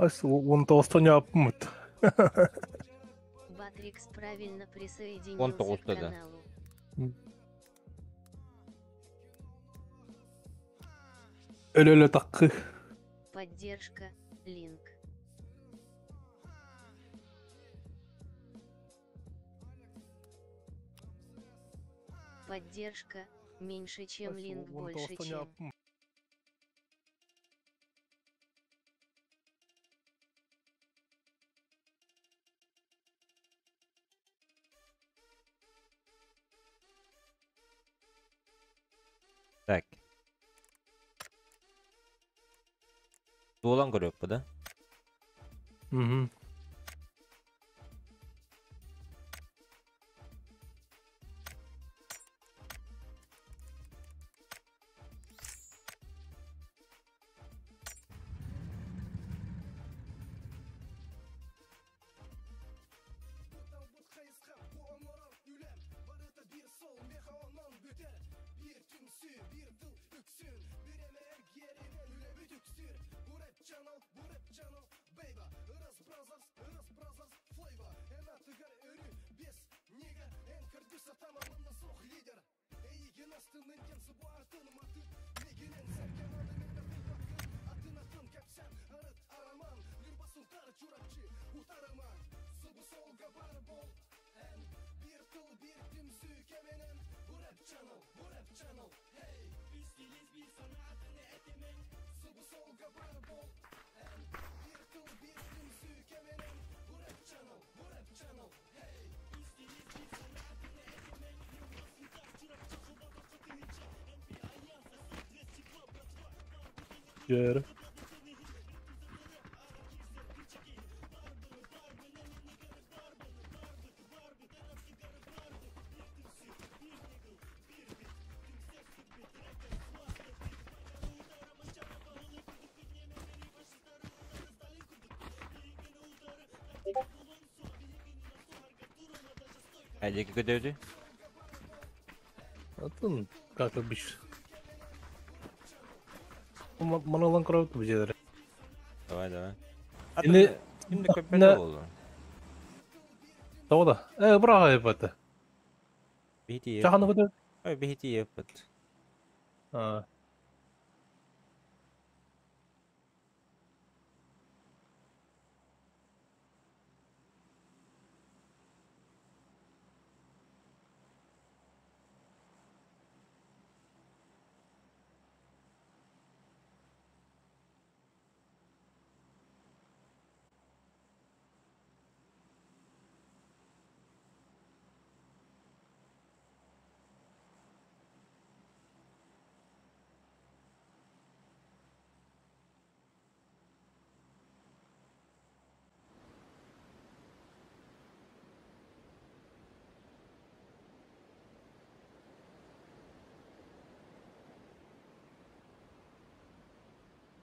19 yapmıt. Батрикс правильно Он присоединился к тоҕуста да. каналу. Өлө таккы. Поддержка, линк. Поддержка, меньше чем линк, больше чем. Так. Дуолан көрүөхпүт да? Мгм. Gör. Әлеге көтөбүтүй? Атын как обычно. Маналан көрөбүт бу жерде. Давай, давай. Ini Ким да көппөтө Ne- болду. Того да. Браво епаты. Бихити Жаханы көтө. Ой, бихити еппит. А.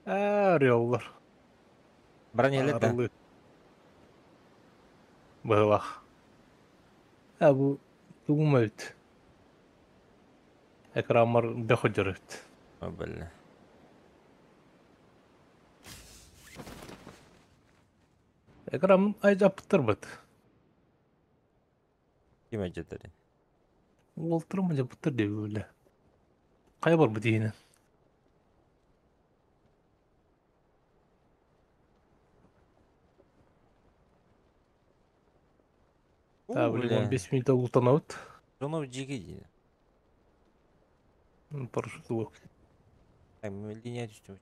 Арыаллар. Баран иһэллэр да? Арылы. Быһылах. А бу тугум эбит. Экранмар бөхөдөр эбит. О, бля. Экран айжаппыттар быт. Ким эдьэтэрин? Уолтурум жаппыттар деп биле. Кая бар бу дейин? Та У, билим бля. 15 минут ултанабыт. Жонов жиги дейди. Парашют лук. Так, мен линия түстүм.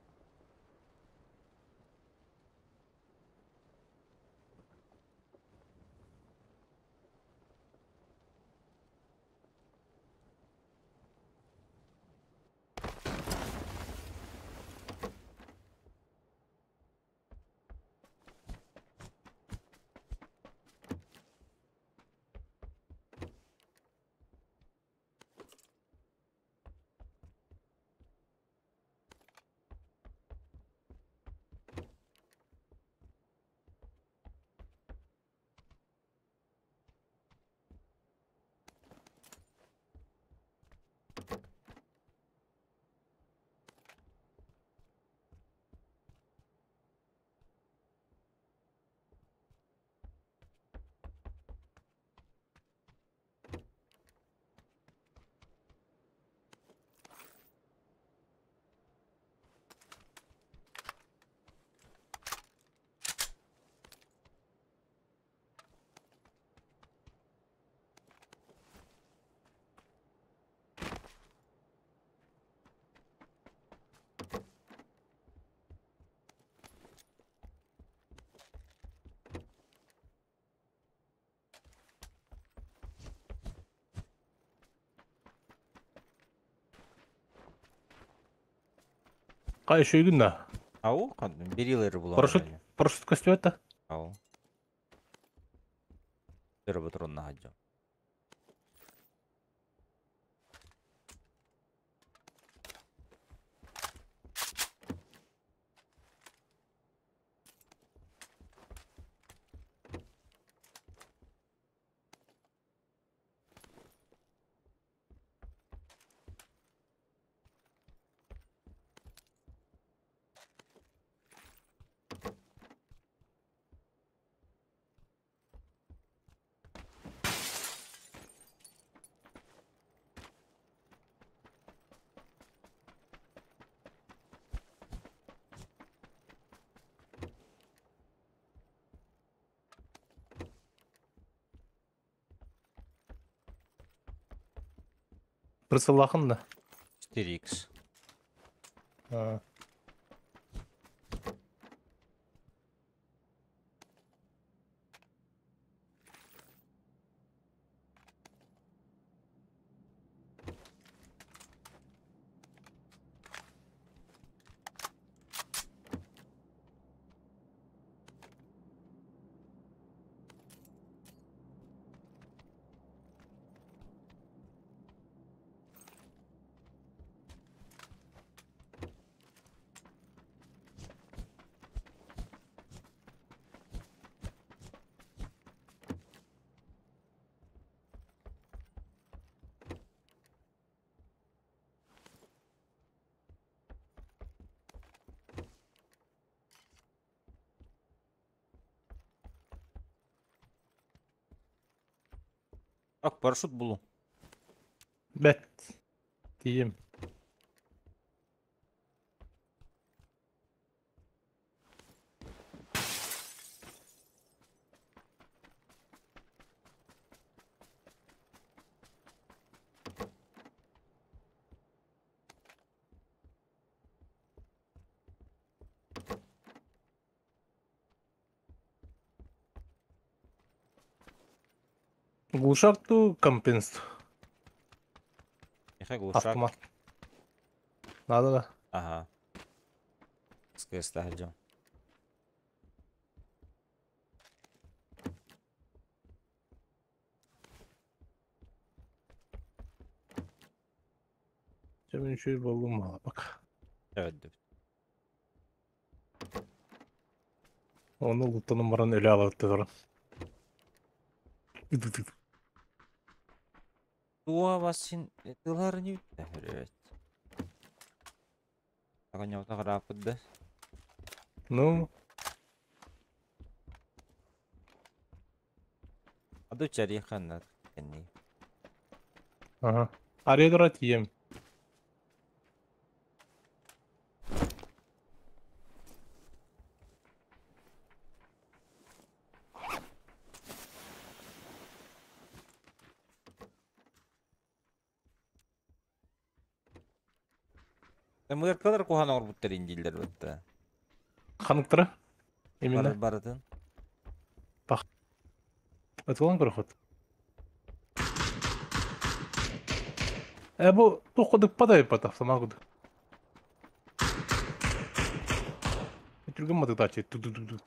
Хай үчүгүн да. Ау, берилleri булан Парашют, барайын. парашют көстүбэт да. Ау. Өрө турунна хаджам. Прицеллахын да. 4х. А. Ак, парашют булу. Бэт. Тиийим. Глушак ту компенс. Михай глушак. Автомат. Надо да. Ага. СКС хаджам. Чемин үчүгэй буоллум мала бак. Evet. Оны луттанан баран өлө алабыт туран. Туа басын тылар не Evet. Ага, рапыд да. Ну, Аду чари ханна кенни. ага. Арыйдара тиийем. Мыркалар кухан орбуттар индилер бітті. Ханныктара? Именно. Бар барытын. Ытылан көрөхөт. Э бу тух кудук падай пата автомат кудук. Түргөн мадык ту ту ту ту.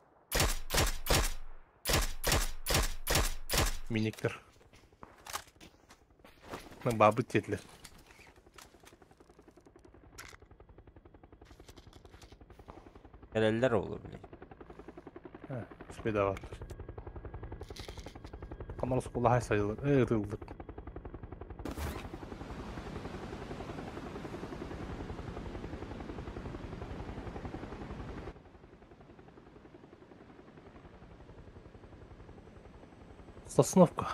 Миниктер. Бабыт тетлер. Элеллер олу били. Спедават. Канал скула сайылы. Э тылдык. Сосновка.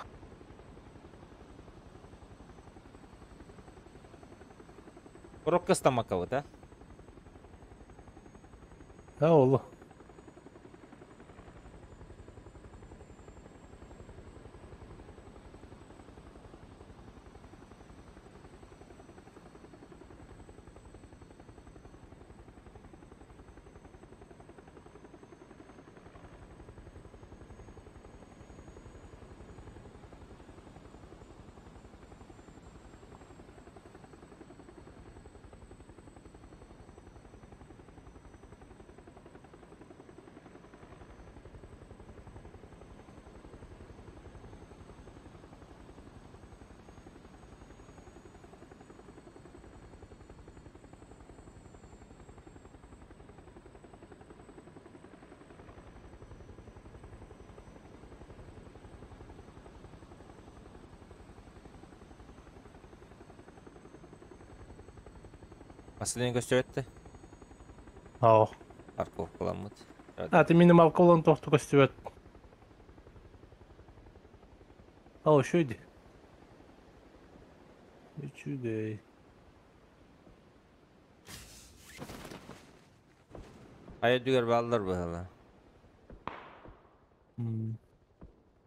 Коробка стамакабыт, а? Ha oldu. Массыына көстүбэт да? Оо. Парковкаламмыт. А, ты минималка olan тохту көстүбэт. О, үчүгэй. Үчүгэй. Хайа үрдүгэр бааллар быһыылаах.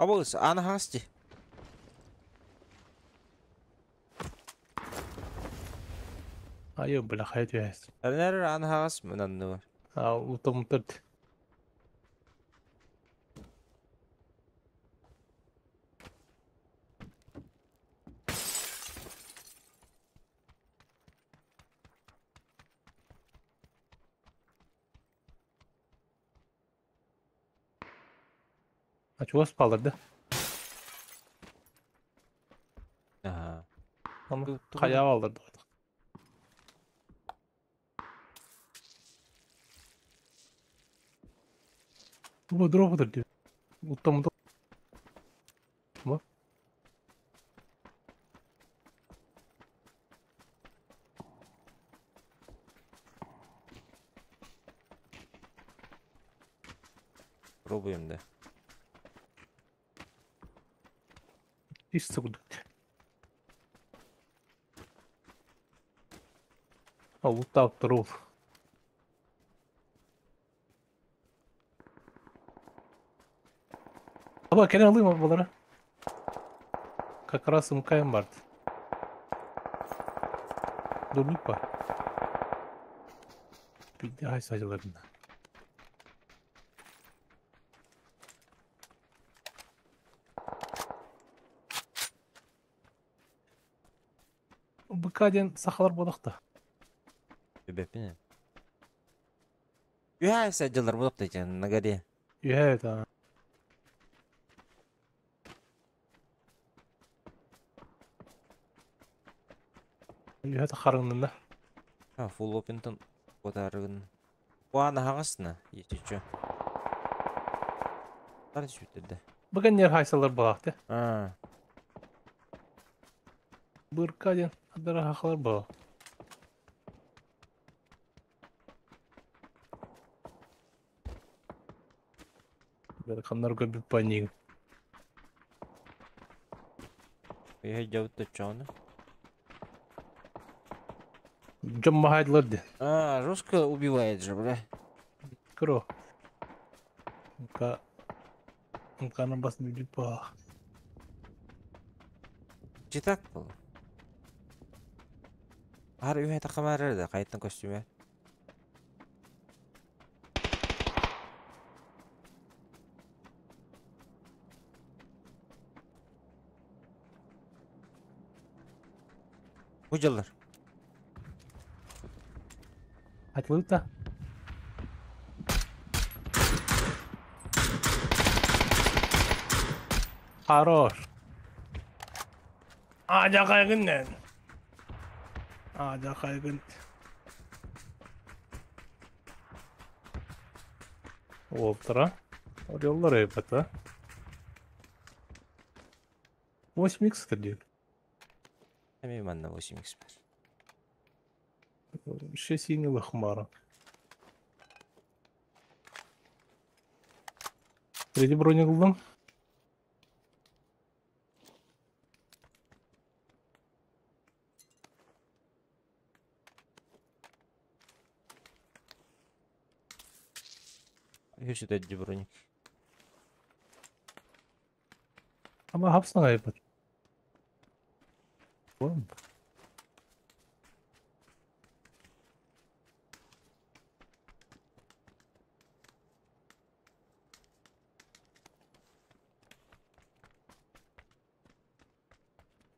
Абылыс, ааны хаас дии. Айы, бля, хайа түһээс. Эрэнэр ааны хаҕас мын анныбар. А, утумтырд. А чугас баалар да? Аха. Аны хайа баалар да? Бу дроп дии. Уттам Пробуем да. Ис курдук. Лутаап турул. Аба кэлэн ылыым балары. Как раз мкм барды. Дурнук бар. Билди хай сажаларында. БК диэн сахалар буолахта. Үбэппин. Үһэ садьылар буолахта дьэн на горе. Үһэ да. Үһэ харыңнына. А, full open'тан куотаарыгын. Уана хаҕасна, если чё. Тар сүттэрдэ. Бүгін нер хайсалар буолахта. А, Бырка диэн адара хахалар буолах. Ханнар көрбүт паниг. үһэ дьабыт точчоҕуна. Дьон махайдылар ди. А, жестко убивает же, бля. Кро. Мка. Мканы бас билип ба. Чи так было? Ар үһэ тахамарар да, қайттан костюме. Бу дьаллар. Айтылыта. Хорош. А, жакайгын. А, жакайгын. Олтыра. Ореллар эбата. 8 х диир. Эми манна 8 х бар. 6 хмара. Третий броник ыллым. Үһү сүтэрди броник. Ама хапсың айбат. Бом.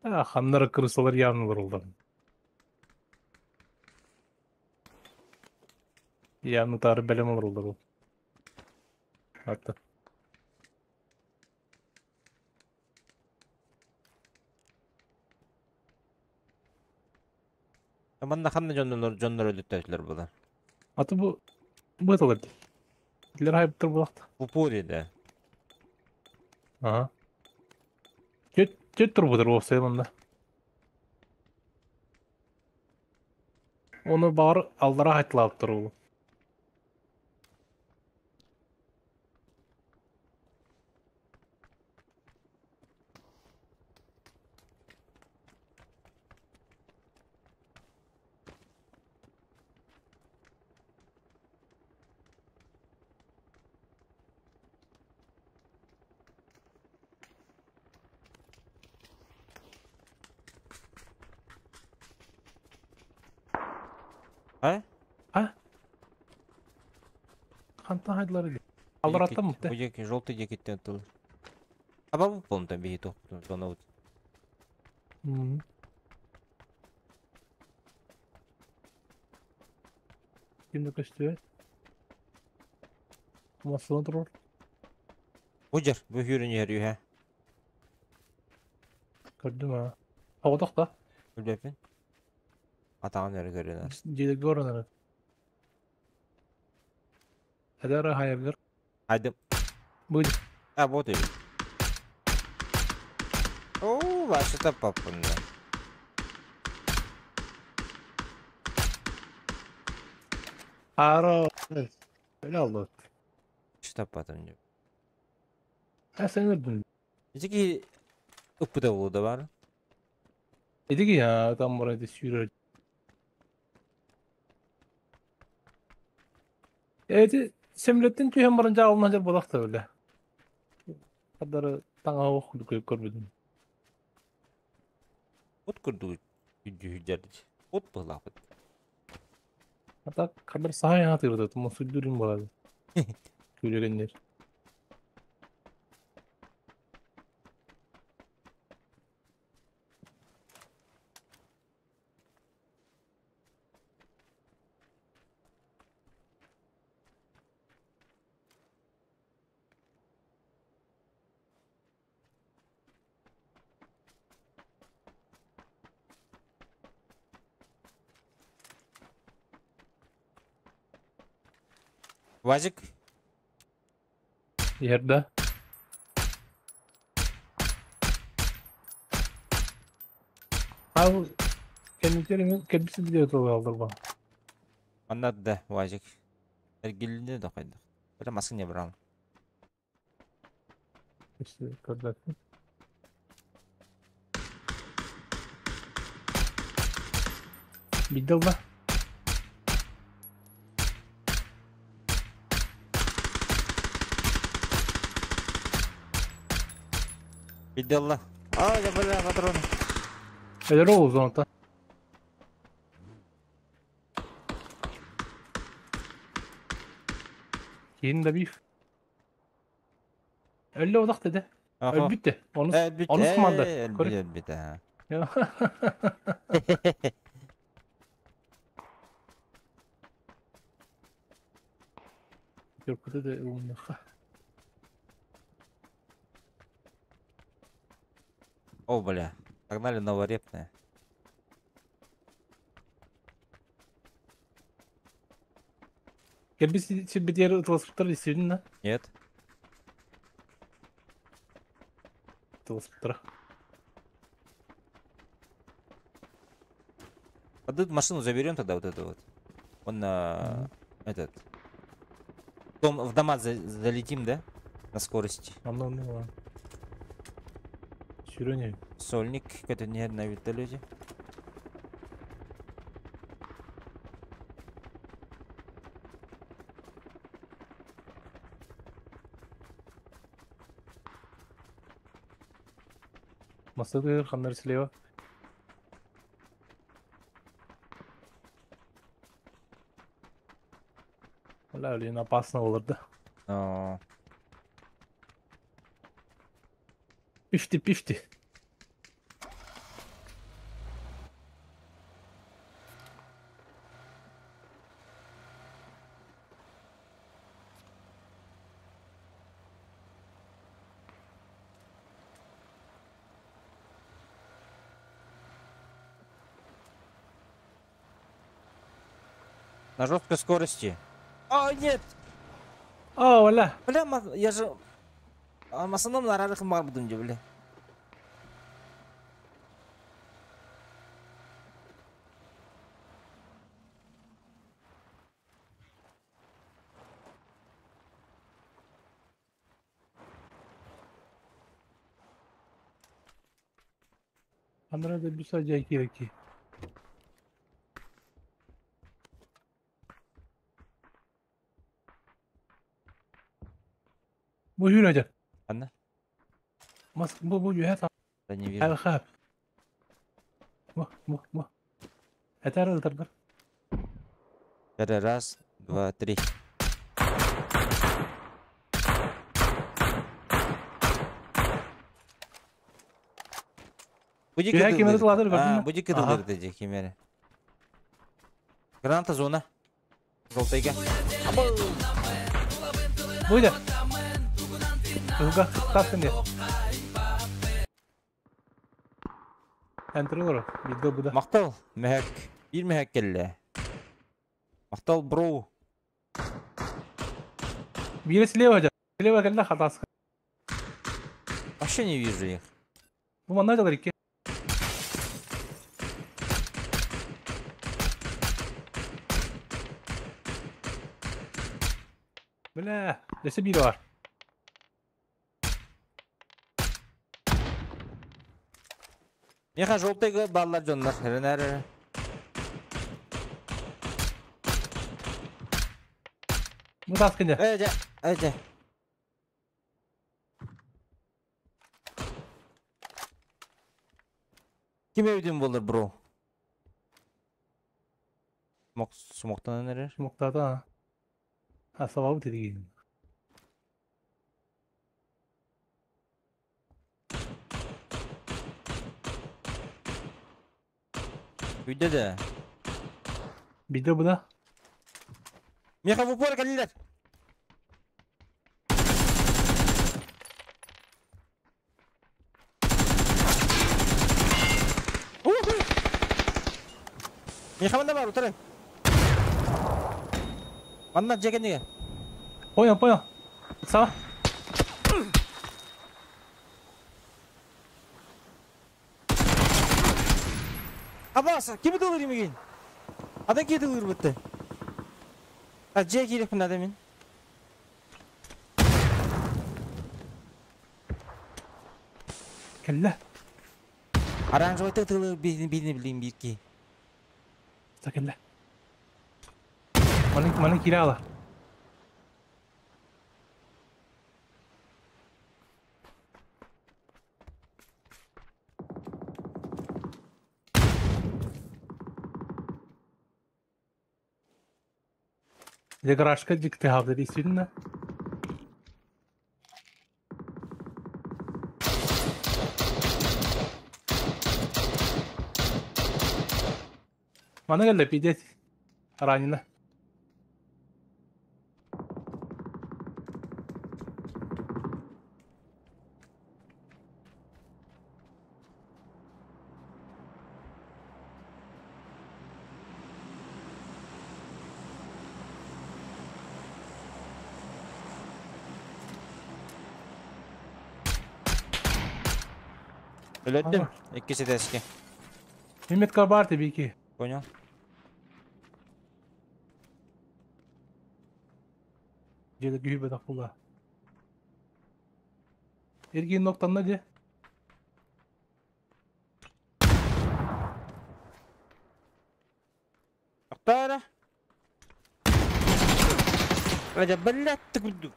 А, ханнары кырысалар явнылар олдан. Явны тары бәлем олар олдар ол. Атты. Манна ханна дьоннор дьоннор өлүттөөтүлэр булар. Аты бу бу эталар. Билер хайыптыр булакта. Пупури да. Ага. Чет чет тур бутыр болса мында. Оны баар аллара хайтылаабыттар ол. А? А? Хантан хайдылар или? Аллараттан мутте. Бу диэки желтый диэкиттэн тыл. Аба бу биһи тохпутун сонобут. Ким да көстүбэт. Массыына турар. Бу дьэр, бу хүрүн иһэр үһэ. Көрдүм аа. Оҕотох да. Билбэппин. Атаҕын өрө көрүнэр. Дьиэлэргэ оронар. Эдэр хайаргар. Хайдым. Бу А, вот и. О, ваша папа. Ара. Öyle oldu. Что потом не. Ha sen öldün. Ити ыппыта буолуо да бар. Dedi ki ya tam buraya da sürüyor. Evet, semletten tüyhen barınca alınacak bulak da öyle. Kadar taŋa okuduk görmedim. От курдук жүһүдэрдик. От быһылаахпыт. Hatta kadar saha yana tırdı. Tuma sürdürün bu arada. Күлегеннер. Вазик. Yerde. Abi kendilerinin kendisi biliyor aldır bana. Аннат да Вазик. Эргилини да хайдах. Это маска не брал. İşte көрдөрдүм. Видел да? Видела. А, я бля, патрон. Öyle oldu zonta. Yeni de bir. Öyle odak dedi. Аха. Bitti. Onu Э, onu sımandı. Көрө. Бит, а. Ya. Көркүтэ да умныха. О, бля. Погнали новорепное. Кэлби сирбитиэр ытыласпыттар истибин да? Нет. Ытыласпыттара. А тут машину заберем тогда вот эту вот. Он на этот. Дом, в дома залетим, да? На скорости. Онно онно буолан. Сүүрэн Сольник, это не на вертолете. Масыгыр ханнар слева. Бля, блин, опасно болар да. Но... 50-50. На жесткой скорости. А, нет! А, оля. Бля, я же... А, в основном на рарах буду, бля. Анара да bisa дьай киирки. Бу хүрөдө. Анна? Мас бу үһэ та. Да не вижу. Хап. Бу бу бу. Этэр ылтардар. Раз, два, три. Буди Үһэ кимери тылатыр А, көрдүн. буди кыдылыр деди кимери. Граната зона. Желтайга. Буйда. Туга тасын де. Энтер олор. Видео буда. Мактал, мехек. Bir мехек келле. Мактал, бро. Бире слева жа. Слева келле хатас. Вообще не вижу их. Бу манна жалар икки. Бля, десе бири бар. Меха желтайга баллар жоннар. Ренер. Бу таскын же. Эже, эже. Ким эвдин болur бро? Смок, смоктан энерер. Муктата. А сабабы тедиги. Үйде де. Видео буда. Меха в упор калилер. Меха манда бар, утырын. Манна жегенеге. Понял, понял. Сава. Абаса, кими долыр имеген? Адан ки долыр бітті. А же керекпін адамын. Келле. Оранжевый тылы бейні білейін бирки. Та келле. Манын манын кире ала. Де гаражка дикти хавды дейсің. Мана келле пидет. Ранена. Өлөттім. Иккisi дески. Мehmet бар tabii ki. Понял. Жеді күйі бедақ бұла. Эрген ноктанна де. Тоқтара. Радя, блядь, ты куду.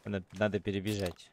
Надо перебежать.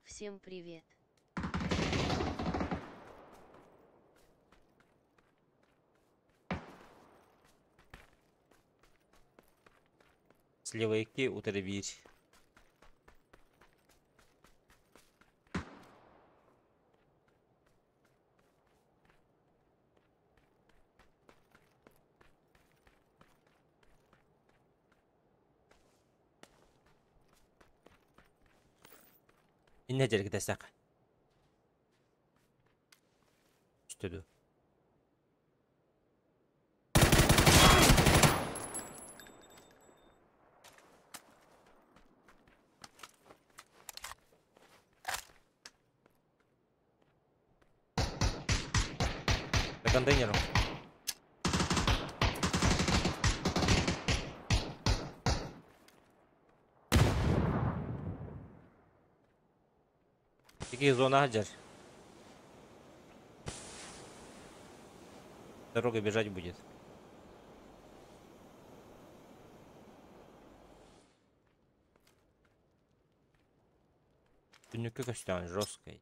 Всем привет. Слева икки утары биир. Инне дьэргитэ Үстүдү. За контейнером. Такие зона хаджар. Дорога бежать будет. Түнүккө көстөөн жесткой.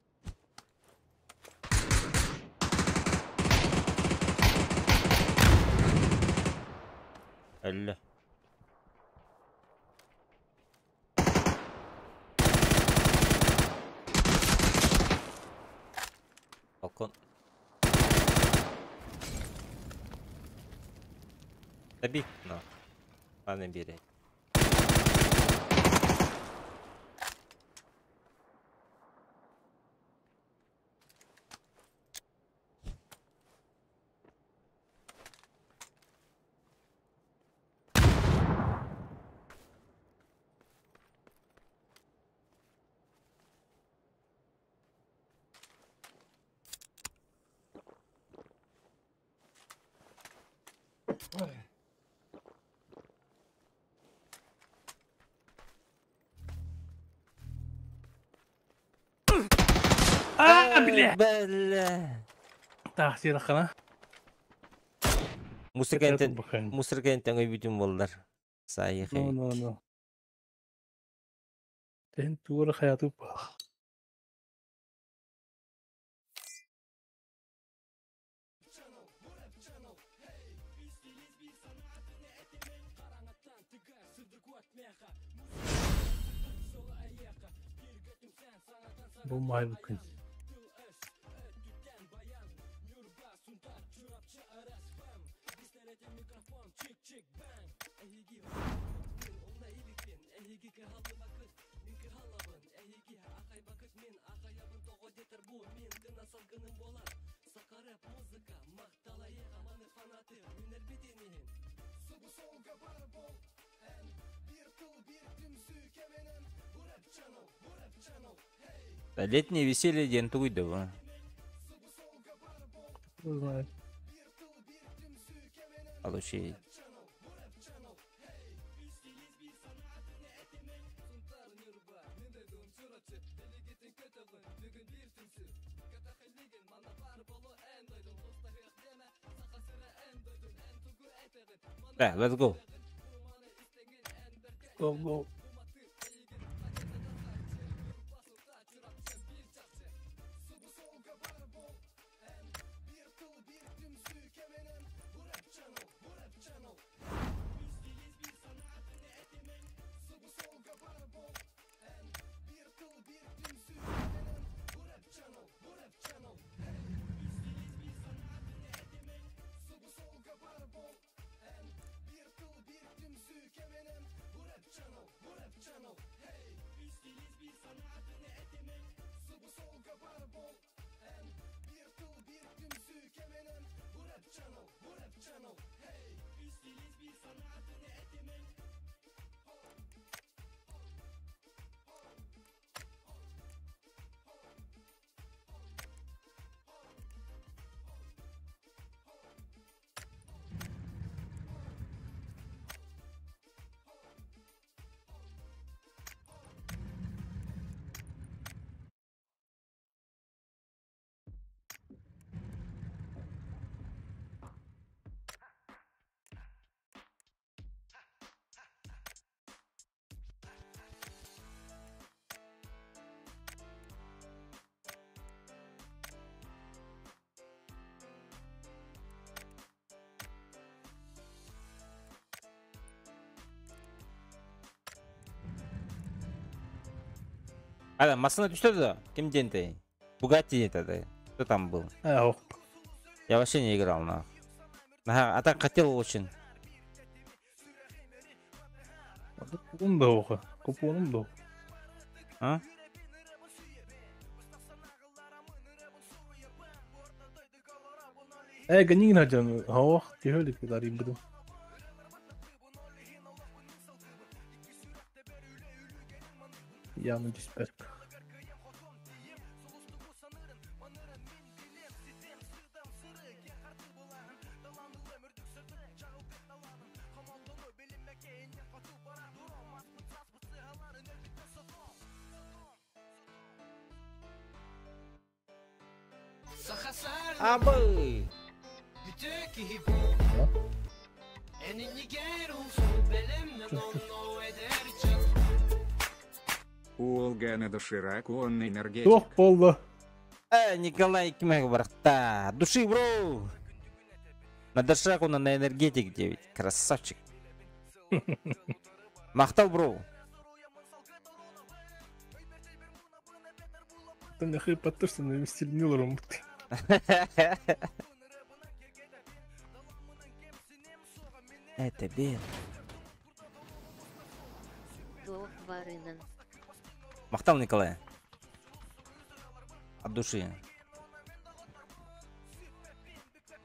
Әлле. Балкон. Добей, на. Ладно, бери. А, бля! Бля. Тахсир хана. Мусоркентен мусоркентен өйбүтүн боллар. Сайы No, no, no. Тен тура хаяту пах. Бу май бүкүн. Летнее веселье диэн тугуй да бу. Кто знает. Получи. Да, let's go. Go, go. А, массыына түстэ да? Ким диэнтэй? Бугатти это да. Кто там был? Э, Я вообще не играл на. Ага, а так хотел очень. Купуун да оха. Купуунум да. А? Э, гэнигин хадьан хоох түһөлүк дарыйбытым. Яны түспэт. Абы! Уолга на доширак он энергетик. Туох буолла? Э, Николай Кимэх барахта. Души, бро! На доширак он на энергетик 9. Красавчик. Махтал, бро. Там нахуй подтушно на стильнил ромбут. Это бен. Туох барынан. Махтал, Николай. От души.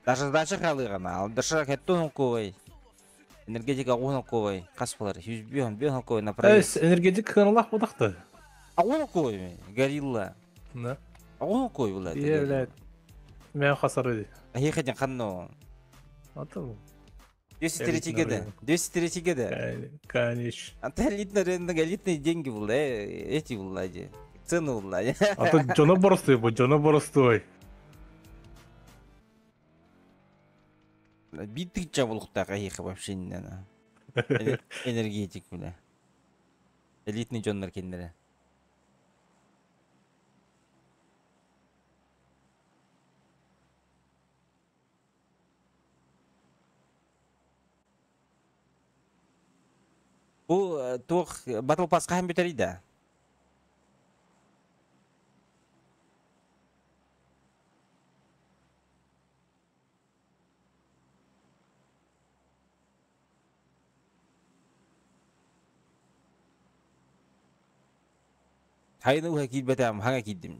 Даже сдача халыгана, ал доширак эттун кой. Энергетика уон кой. Хас болар. 105 бен кой на Эс, энергетик кыналах будахты. А кой, горилла. Да. А кой, блядь. Е, блядь. Мен хасар А я хотя ханно. Аты. 203 года. 203 года. Конечно. А ты элитный рынок, элитные деньги, бля, эти, бля, цены, бля. А то дьоно боростуой, бу дьоно боростуой. Битый чабулуктак ахиха вообще не надо. Энергетик, бля. Элитный дьоннор кеннере. Бу туох Battle Pass хаһан бүтэрий да? Хайны уха киирбэтээм, хаҥа киирдим.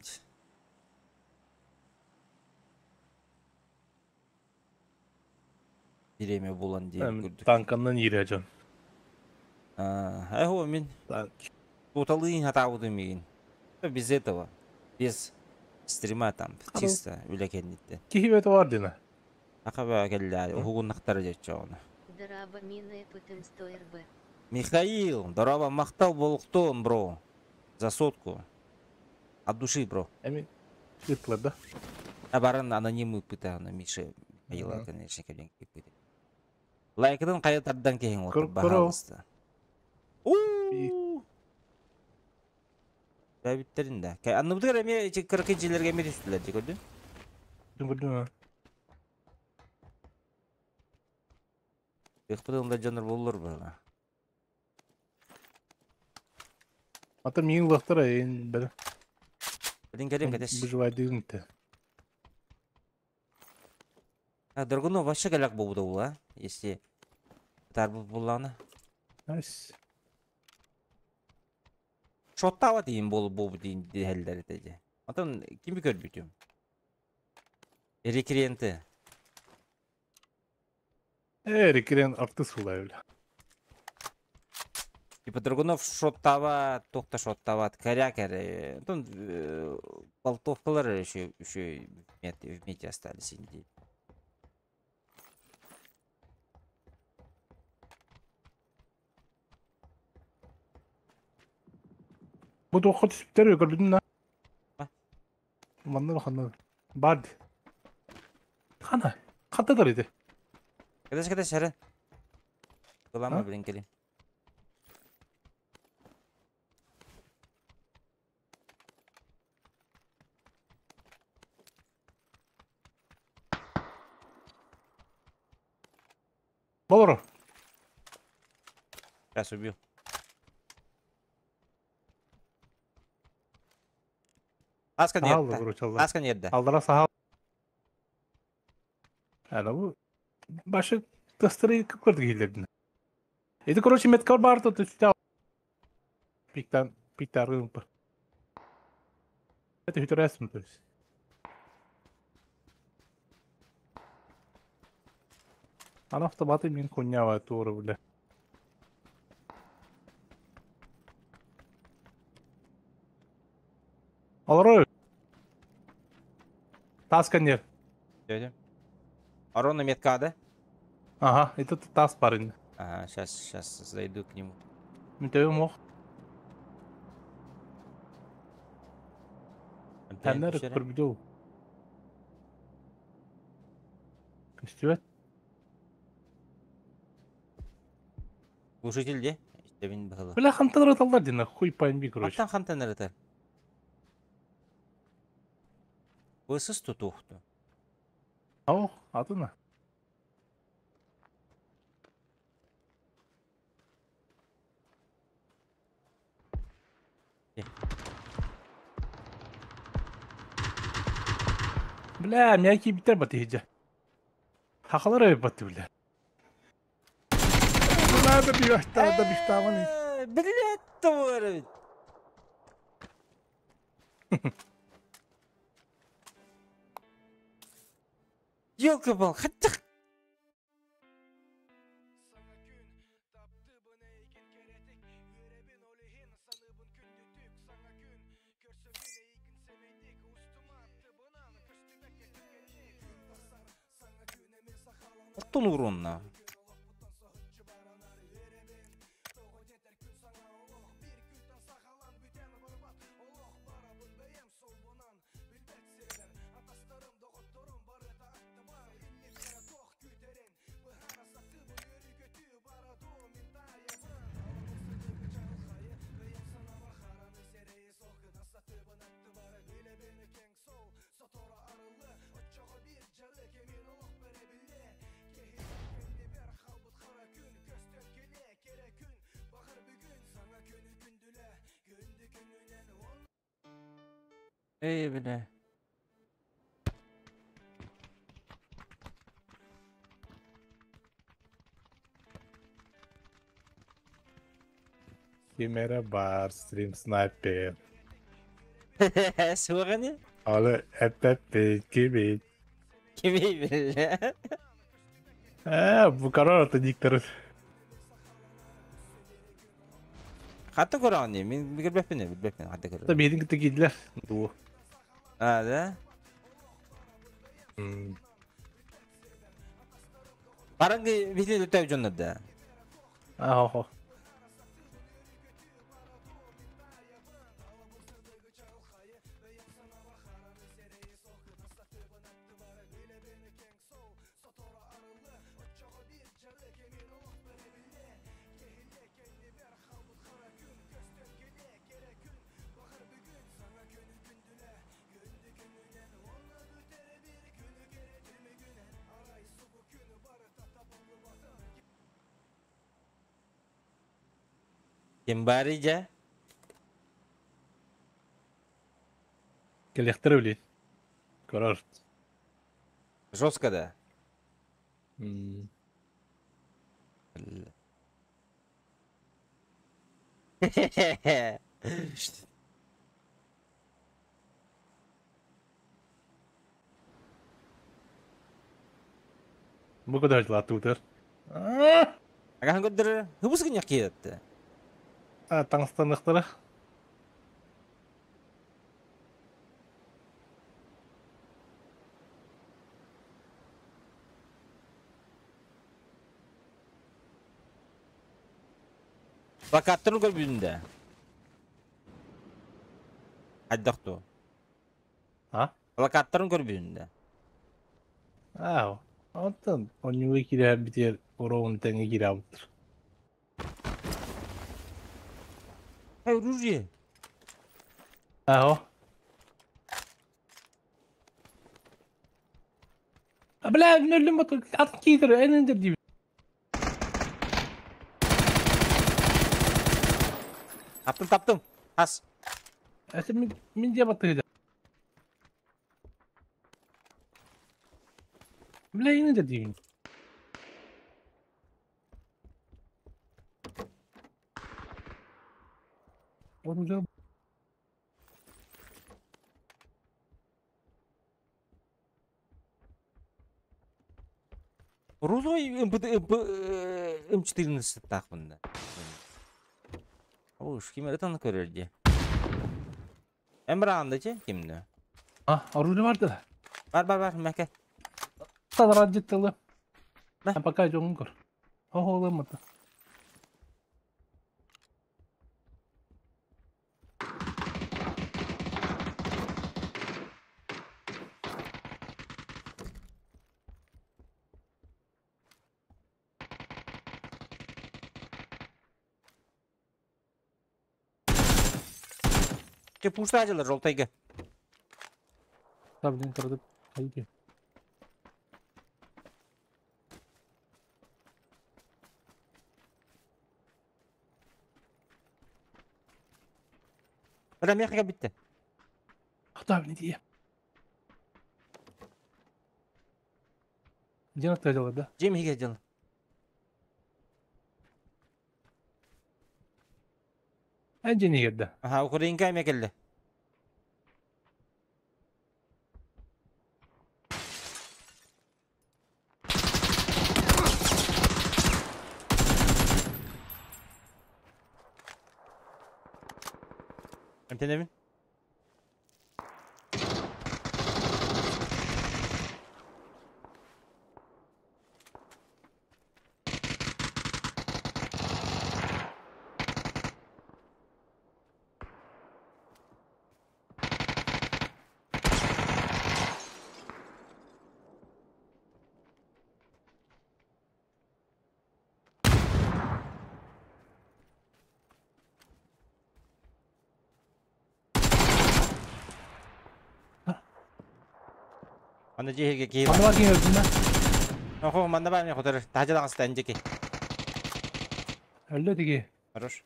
Бириэмэ булан диэн курдук. Танканнан иирэ дьон. Аа, мин Танк. туталыын хатаабытым миигин. Без этого. Без стрима там, чисто үлэ кэнниттэн. Киһи бэт бар дина. Акаба кэллээ, уһугуннахтара дьоччоҕуна. Дорообо мин ыыппытым 100 РБ. Михаил, дорообо махтал буолуохтун, бро. За сотку. От души, бро. Эми ытлар да. А баран анонимы пытаана Миша Михаила, конечно, кэлин киппит. Лайкытын хайа тардан киһиҥ Көр вот, көрө. баһаалыста. Уу! Бэбиттерин да. Анныбытыгар эмиэ кыракый дьиэлэргэ эмиэ түстүлэр дии көрдүн? Көрдүм. Ыхпытын да дьоннор буоллар быһыла. Ата миин лахтара эйин бэл. Билин кэлим кэтэс. Выживайдыгын те. А Драгунов вообще галяк буолбута була, если тарбыт буоллаҕына. Найс. Шоттаабат диин буолу буолбут диин диһэллэр этэ дии. Отон кими көрбүтүм? Рекренты. Эрикирен артыс була бile. Типа Драгунов шоттава, тохта шоттават, коряк эрэ. Тон болтовкалар еще в мете остались инди. Бу туохха түспүттэр көрбүтүн да. Манна ханна бар. Хана. Хатта ити. Кэтэс кэтэс сэрэн. Кылама билин кэлин. Болоро. Сейчас убью. Аска нет. Аска нет, да. Алдара сахал. Ана бу башы тастыры көрдүк киһилердин. Ити короче меткар бар то түстә. Пиктан пиктар бар. Это хүтөрәсм то есть. Ана автоматы мин хуйнява тура бля. Алрой. Тас конер. Дядя. Арона метка, да? Ага, это тас парень. Ага, сейчас зайду к нему. Мин мог. Тәннәр көрбүдө. Көстүбөт. Глушитель де? Истебин бахала. Бля, хантан рыталдар дина, хуй пойми, короче. Хантан хантан рытар. Высыс тутухту. Ох, атына. Бля, мягкий битер баты хиджа. Хахалар өй баты, бля. Надо бивать, надо бивать. Блядь, товар. Ёлка-пал, хотя... Оттон урон. Эй, бля. Химера бар, стрим снайпер. Суғаны? Алы әппәппе, кебет. Кебей, бля. Бу корона диктор. Хатта көрөҕүн мин билбэппин билбэппин хатта көрөҕүн. Биһигин кытта киирдилэр. Дуу. А, да? Баранги биһини өтөй дьоннор да. Аа, Ким бары дьэ? Кэлиэхтэрэ билин. Көрөр. Жестко да? Бу көтө дьылааттыбытыгар. Агаһын көрдөрөр. Хыбыс гынньах киһи Таҥастаныахтара. Плакаттарын көрбүтүн да. Хайдах дуо? А? Плакаттарын көрбүтүн да. Аа, оттон онньуга киирэрбитигэр уроун тэҥэ киирээбиттэр. Эй, оружие. Аа. А, бля, өллүм бот атын киитер энендер диибит. Таптым, таптым. Ас. Эсэ мин мин дьиэ баттыгыда. Бля, энендер диибин. Оружие Розовый МП, МП, М14 таахпын да. Ош, ким эрэ көрөр дии. Эмраанда че кимне? А, оружие бар да. Бар бар бар, мәке. Таларат життылы. Мә. Пока жоңун көр. Охо олымыты. Че пуштадилар жолтайга. Таблин кырдып. Хайди. Бля, мехага битте. Таблин дие. Где она делать, да? Жем хиге дел. Әнжені керді. Аха, Украинка мекелде. Эмтенемин? Аны жеһиге киһи бар. Аны бар киң өлдүм Охо, манна бар мен хотор. Тажа даҕаста энжеки. Өллө тиги. Хорош.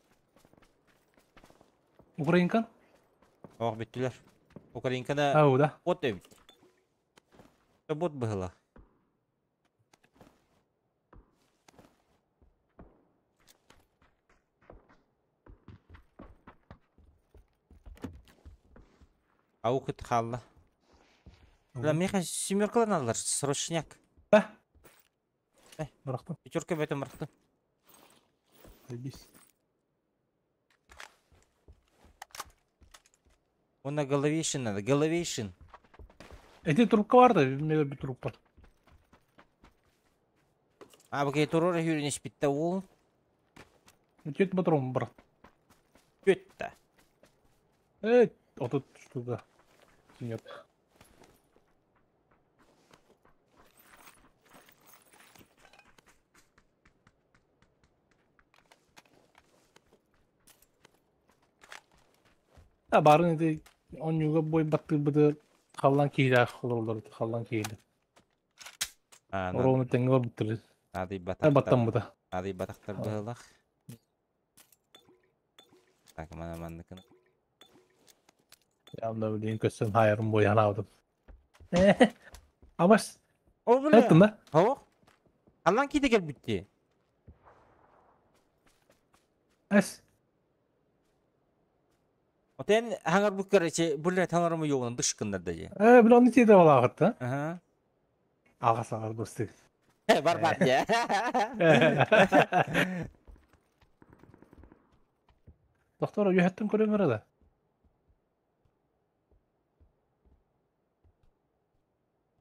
Украинкан? Ох, бүттүлэр. Украинканы Ау, да. бот эбит. Бот быһыла. Аукыт хаалла. Бля, меха семеркалар алар, срочняк. Да. Э. Бырахтым. Пятерка в этом рахты. Заебись. Он на головейшин надо, головейшин. Эти трубка бар да, мен bir трубка бар. А, бакай турора хүрүнеш битте ол. Чет патрон бар. Бүтті. Э, отут штука. Нет. А барын эти онюга бой батты быды халлан кийле холорлар халлан кийле. А, Орону теңге бар буттыр. Ады Э батақтар. баттан быда. Ады батақтар А. быһылах. Так, мана манныкын. Ямда билин көссөн хайырым бой анабыдым. Абаш, О, бля. эттин да? Хо? Аллан кийде кел бүтті. Эс. Отен хаңар бу короче, бля, таңарымы yoğunun dışkınlar da je. Э, бил оны тиде балагытты. Аха. Ага сагар достык. Барбат дьэ. Доктор үөһэттэн көрөм эрэ да.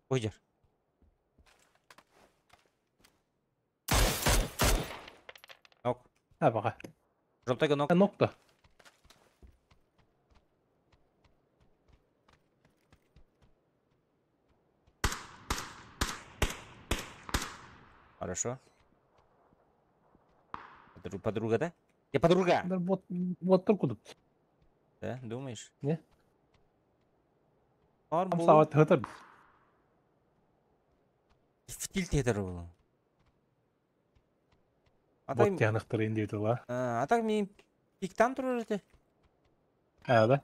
Ой, Нок. А, пока. Жоптайга нок. Нок-то. Хорошо. Подруга, да? Я подруга! Да, вот, вот только тут. Да, думаешь? Не. Ар Там болу. сават хытыр. Фитил тетер болу. А так, Вот тянахтыр инди тыла. а так мен пиктан турар эте. А, да?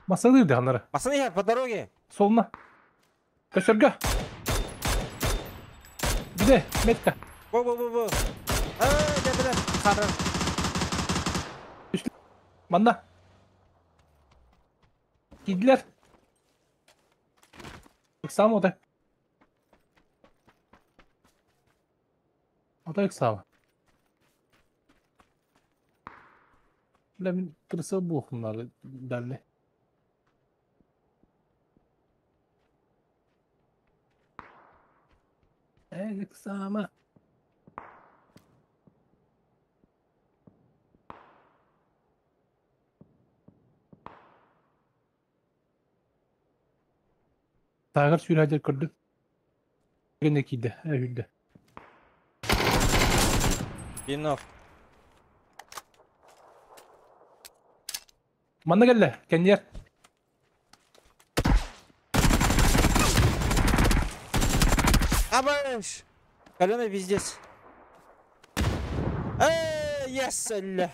Масаны дыганнары. Масаны я по дороге. Солуна. Көсөргө. Где? Метка. Во, во, во, во. А, да, да, да. Харам. Манна. Кидлер. Ыксам ота. Ота ыксам. Бля, мин тырса буохумнары далли. Ыксама. Тагыр сүүрээдер көрдүм. Гене киирдэ, өһүлдэ. Пинок. Манна кэллэ, кэнниэр. Абаш! Калена пиздец. Эй, yes, өллө.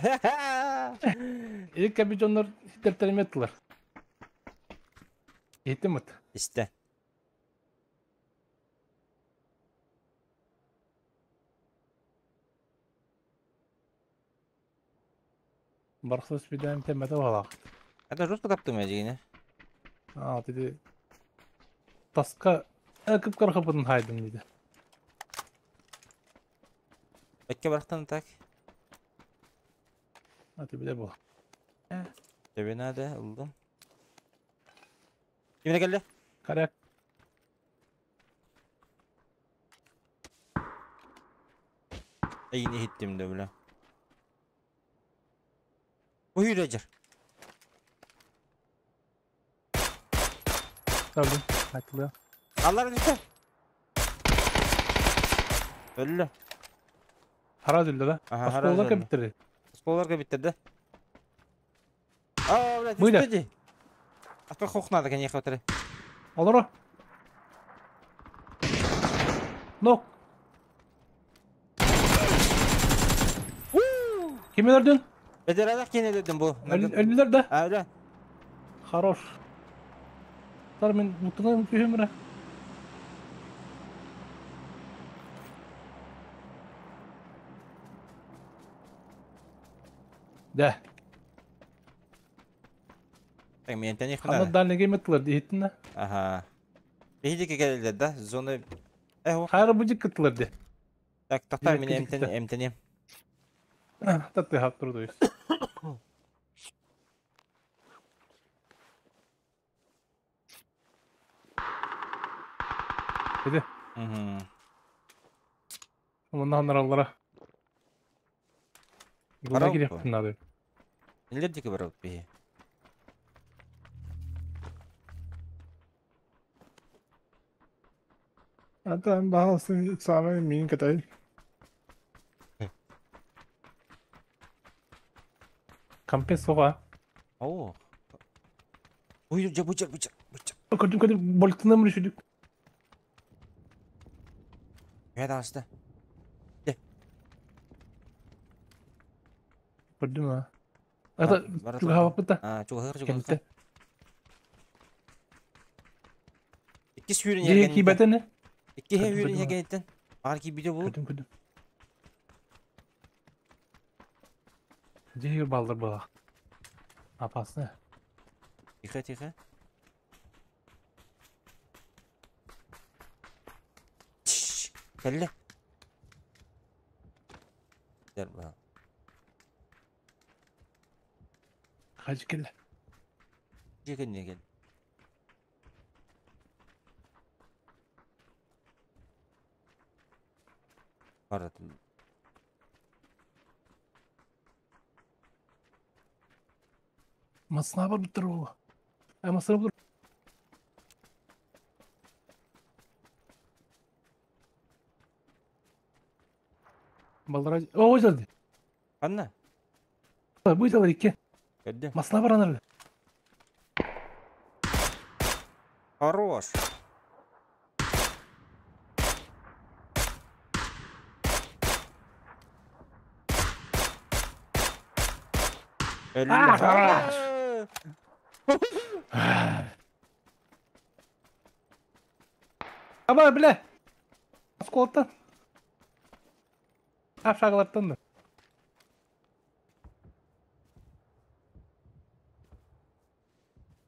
Илик кэби дьоннор ситэртэримэ тылар. Иһиттим ыт. Истэ. Бархса свидаем теммэтэ баҕалаах. Это жестко таптым я дигине. Аа, диди таска кып-кырхыпытын хайдым диди. Өкке барахтан так. А ты биле бу. Тебе надо, ылдым. Кимне келди? Коряк. Эйини иһиттим да бля. Уйрежер. Gördüm. Haklı. Аллар düştü. Öldü. Haraz öldü la. Aha, Başka Haraz olarak öldü. bitirdi. Осколарга биттирди. Аа, блядь, Быйда. түстү ди. Атка хохнады конечно отыр. Олоро. Нок. Kim öldürdün? Бедералак кене дедим бу. Öldüler de. А, öyle. Хорош. Тар мен мутунан түһүмрэ. Да. Так, мен тәне Ханна хнады. дальний гейметтилер диһиттин да. Аха. Бейдики келди да, зона Э, Хайра бу жиккыттылар ди. Так, тоқта, мен Жикки эмтен жикки. эмтенем. Татты хап турду. Иди. Мгм. Онна ханараллара. Буна Барабы. кириэхпин наада. Нелер дики бар бии. Ата баҕалсын саамай миин кэтэй. Компес соға. Оо. Ой, жа бучар, бучар, бучар. Көрдүм көрдүм болтунам решүдүк. Я таҕыста. Көрдүм а. Ата Бар- чугаабаппыта. А, чугаһыр, чугаһыр. Кэнтэ. Икки сүүрүн Дии yerген. киибэтene. Икки Көрдүм, сүүрүн көрдүм. yerгениттен. Аар киибите булуп. Көрдүм көрдүм. Дии балдар була. Опасно. Тихо, тихо. Кэллэ. Хадьы кэллэ. Дьиэ кэннэ кэл. Баратын. Масына барбыттар буолла. Э, масына булur. Баллара... О, ожарды. Ханна? Быйталар икки. Көрдө. Масына баранар. Хорош. А, хорош. Аба, бля. Осколоттан. Апшағылаттан да.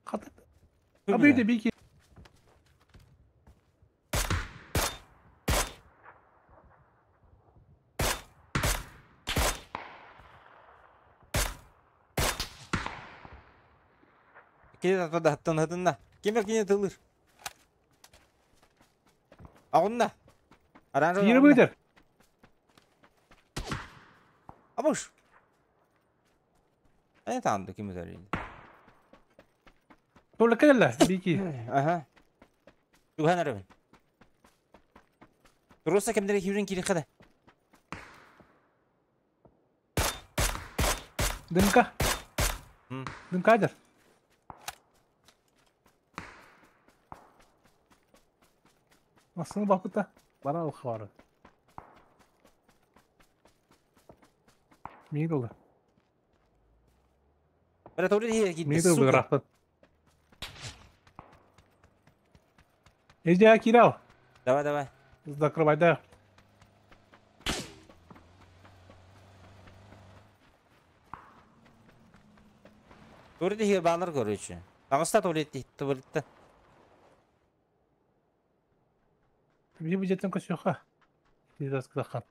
Қатып. Абы үйде бейке. Кини аттан атынна. Ким кини тылыр. Аҕынна. Араан Yürü buydur. Абыш. Ane таанды ким өтөр. Толы кэллэ бики. Аха. Тухан арабын. Руса кемдере хюрен кири хада. Дымка. Дымка адыр. Масını bakıta. Bana al xvarı. Мин oldu. Бара тури хи китти. Мин oldu рахтат. Иди кирал. Давай, давай. Закрывай, да. Тури хи балар короче. Тагыста тури туалетте. Бии бюджеттен көсүөхэ. Тизас кыдахан.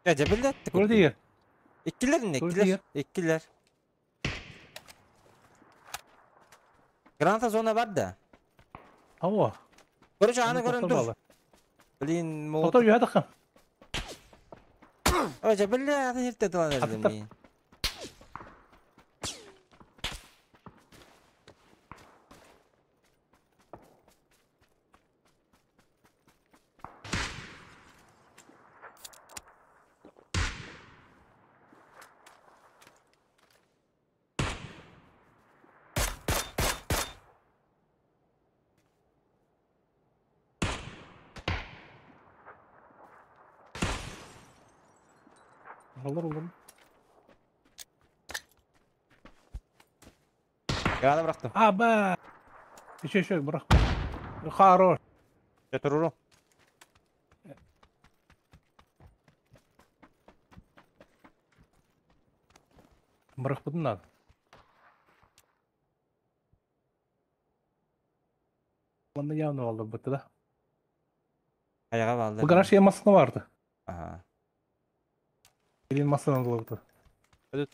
Я жабылда. Тур дигер. Иккилер не Тур иккилер. дигер. Иккилер. Граната зона бар да. Ава. Короче, аны көрөн тур. Блин, молот. Тотор юхадахын. Ой, жабылда, аны хирте тылан эрдим. Аттар. Olur olur. Граната бырахтым. Аба. Еще еще бырах. Хорош. Я туруру. Бырах будun надо. Bana явно oldu bu da. Аяга балды. Bu garaj yamasını vardı. Ага. Elin masasını aldı. Evet.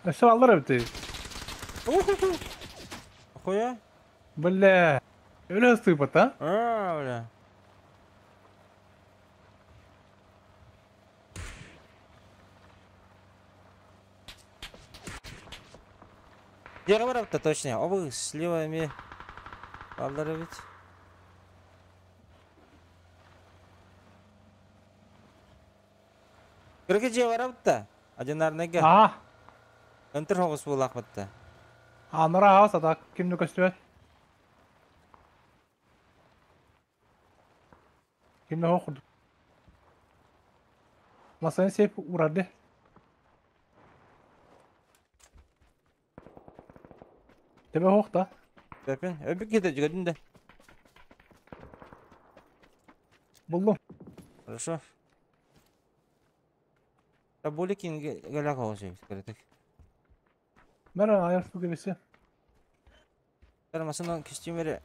Өссө аллар эбит. Хуя? Бля. Өлө ыстыйбат, а? А, бля. Где барапта точно? Оба слева ми. Баллар эбит. Кыргы дьиэ барабыт да? Одинарныйга. Аа, Ынтыр хоҕус буолаахпыт да. Анара аҕас атак ким да көстүбэт. Ким да суох курдук. Масаны сиэп уурарды. Төбө суох да. Төпүн. Өбүк киһитэ дьүгэдин да. Буллум. Хорошо. Да более кин гэлэх оҕус эбит кыратык. Мэр айар су кебесе. Тара масынан костюмери.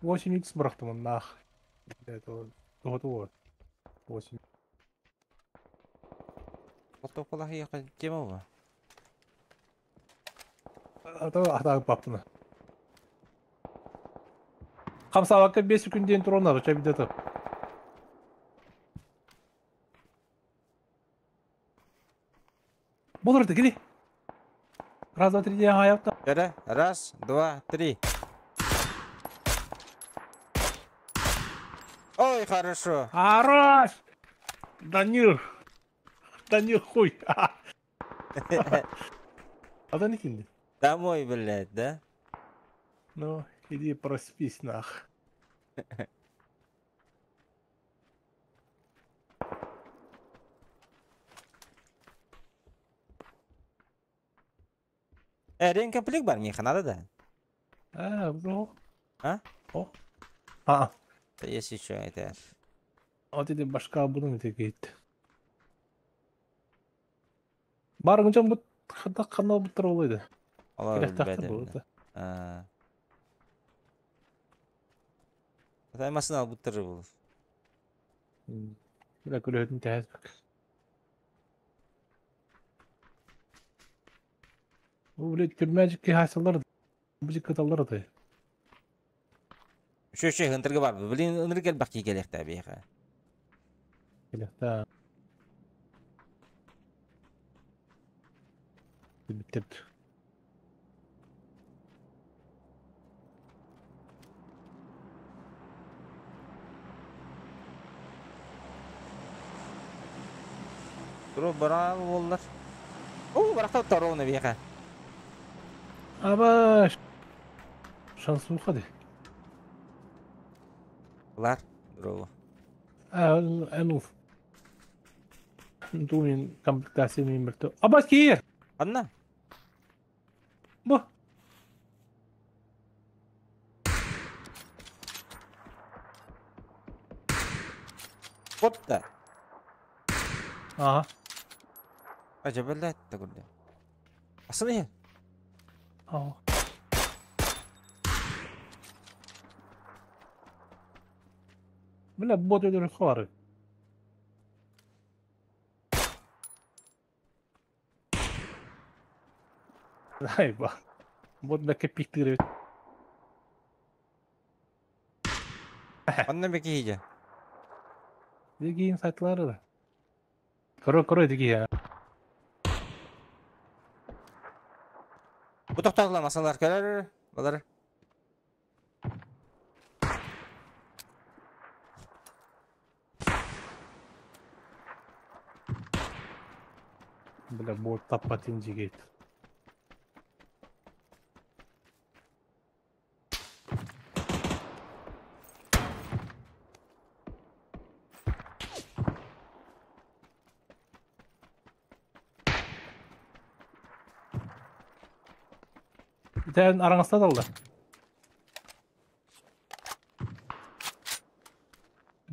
8 икс бырахтым оннаах. Это тоҕо 8. Фотоколах тема ба. Ата ата баптына. Хамсабакка 5 күн диэн туронар, чабидата. Болор да кели. Раз, два, три, диэн хаятта. Кэрэ. Раз, два, три. Ой, хорошо. Хорош! Данил! Данил хуй! А да не кинди. Домой, блядь, да? Ну, иди проспись нах. Ремкомплект бар, Миха, надо, да? А, ну. А? О. А, Да есть еще это. вот иди башка буду не гейт. Бар гынчан бут хата канал буттар олайды. Олар Керек билбэт тахты эбинэ. bu. Аа. Атай масына албыттар бул. Бля күлөтүн тәһәс. Бу блядь түрмәҗик хасылар. Бу кыталлар да. Үшө үшө хынтырга бар. Блин, ыныр кел бак келек та бияка. Келе Биттер. Туро бара боллар. О, баракта таровна бияка. Аба шансым хады. Лар, дрово. А, энуф. Думин комплектация мин биртө. Аба киер. Анна. Бу. Вот да. Ага. Ажа блядь, та курда. Асыны. Аа. Бля, бот өдөрү хары. Ай ба. Бот бәкке пиктире. Анна беки хиджа. Дигин сайтлары да. Коро коро диги я. Бу токтогла масалар келер. Балар. Бля, бот таппатын жигит. Тән араңызда далды.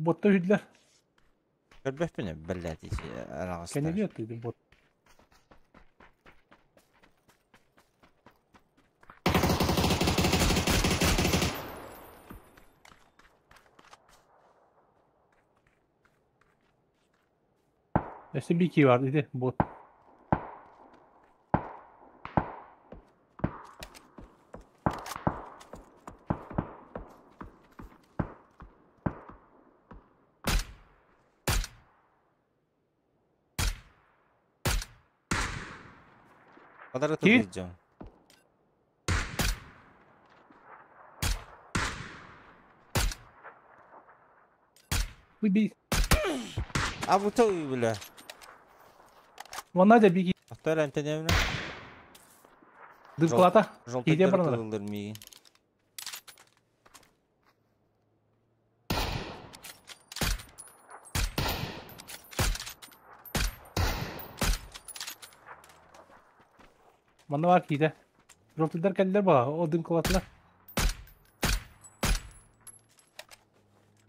Ботта үйділер. Көрбөппүн, блядь, арагыста. Кенеге өттү бот. Өстө бики бар dedi бот. Подарок Ки? тылдьым. Уйби. А бу ты, бля. Вон Надя беги. Автор антенемне. Дыркалата. Желтый Иде барнар. тылдыр миигин. Манна бар киитэ. Желтыйдар кэллэр ба, о дымкалатылар.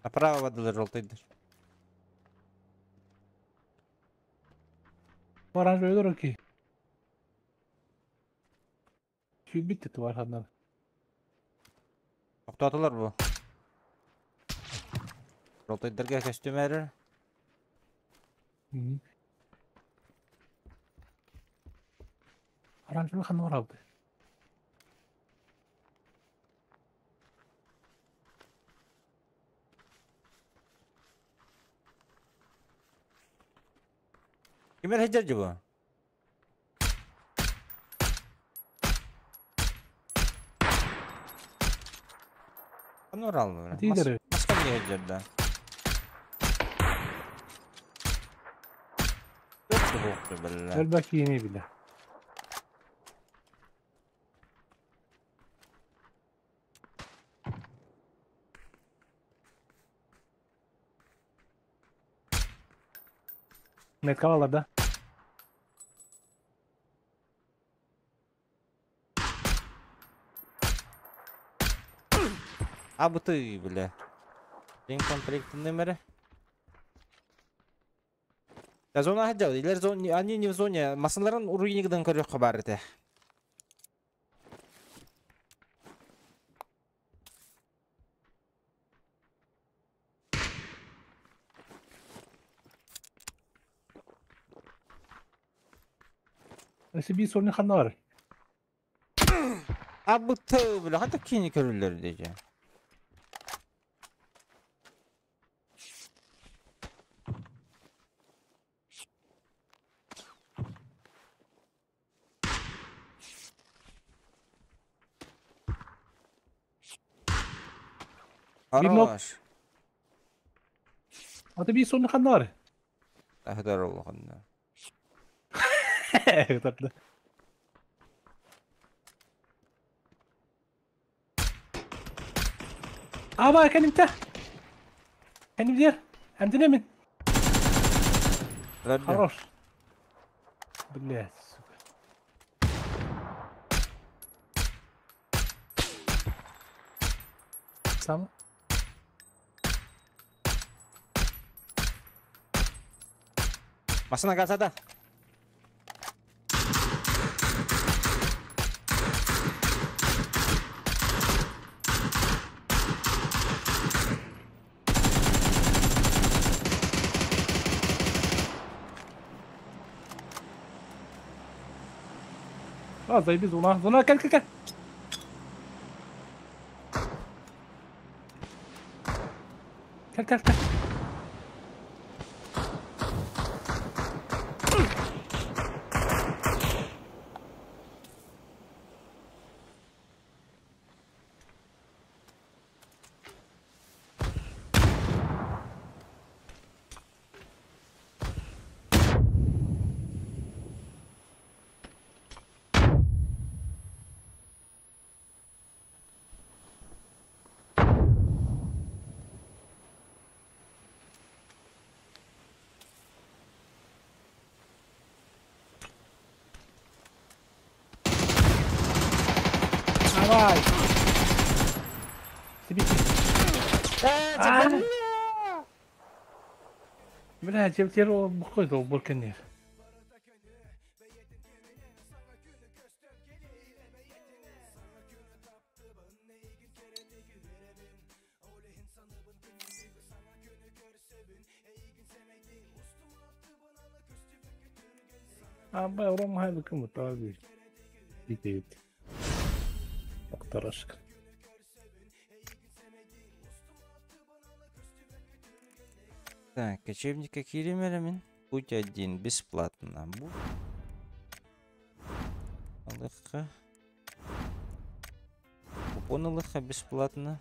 Направо бардылар желтыйдар. Оранжевый руки. Сүүрбүт тварь ханна. Тоқтатылар бу. Желтыйдарга костюм эрэр. Оранжевый ханна барабыт. Кимер хеджер бу? Ханна баралмы? Тиидер. Маска не хеджер да. Бля. Элбэх киини билэ. Меткалалар да. А бу ты, бля. Ремкомплект номера. Да зона хотел, или зон, они не в зоне. Масаларын уруйнигдан көрөх хабар ите. Өссө биир суолун ханна бар. А бу ты, бля, хата кини көрүлөр дежи. Биир нок. Хорош. Аты биир суолун ханна бар. Ахдар олохонна. Тарда. Аба кэнимтэ. Кэнимдер. Эмтэнэмин. Хорош. Блять, сука. Сам. Масына газада. А, заеби зона. Зона, кэл, кэл, кэл. Кэл, кэл, кэл. Давай. Себе. А! Бля, теперь он был конечно. А, бля, Рома, хайбы кому-то Идет. Полторашка. Так, кочевника киримеремин. Путь один, бесплатно. Бу. Ылыхха. Купон ылыхха бесплатно.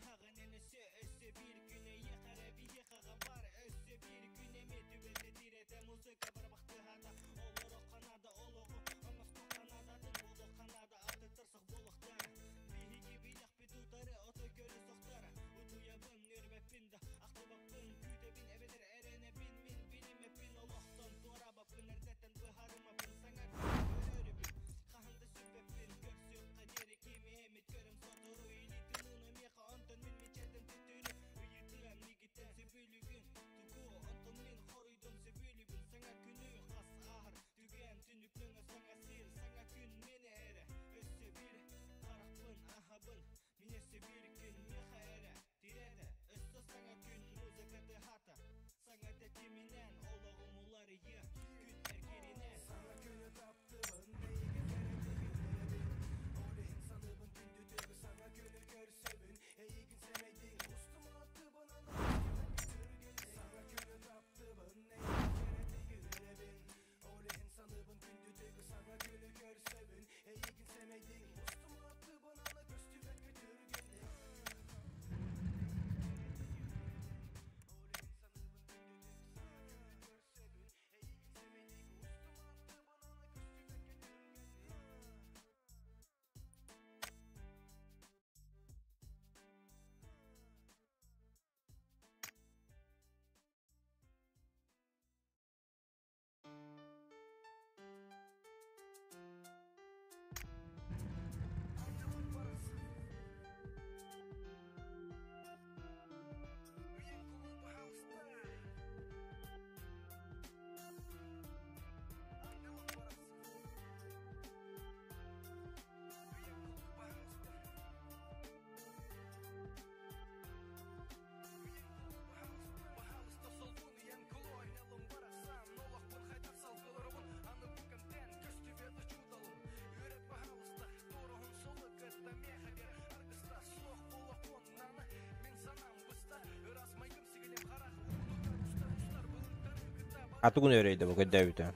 А тугун өрөйдө бу көрдөөбүтэ.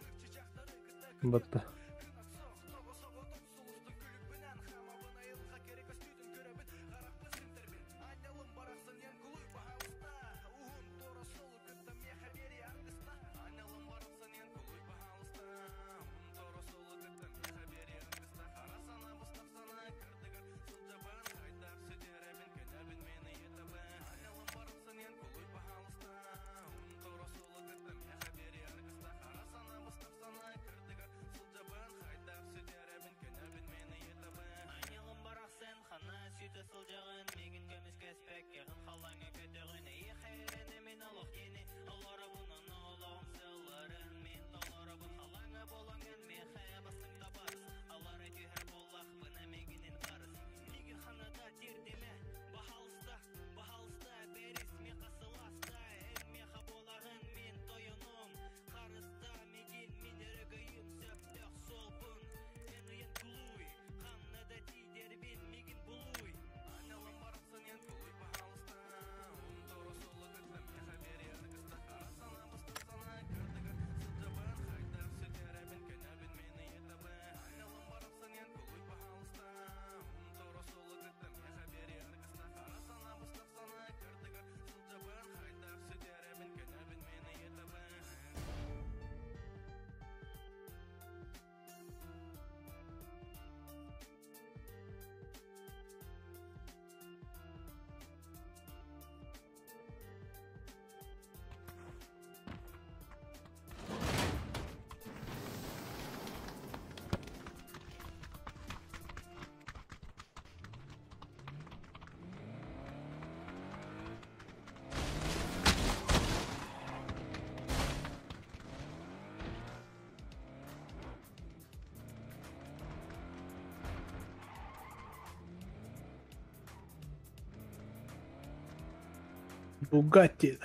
Батта. Бугатти.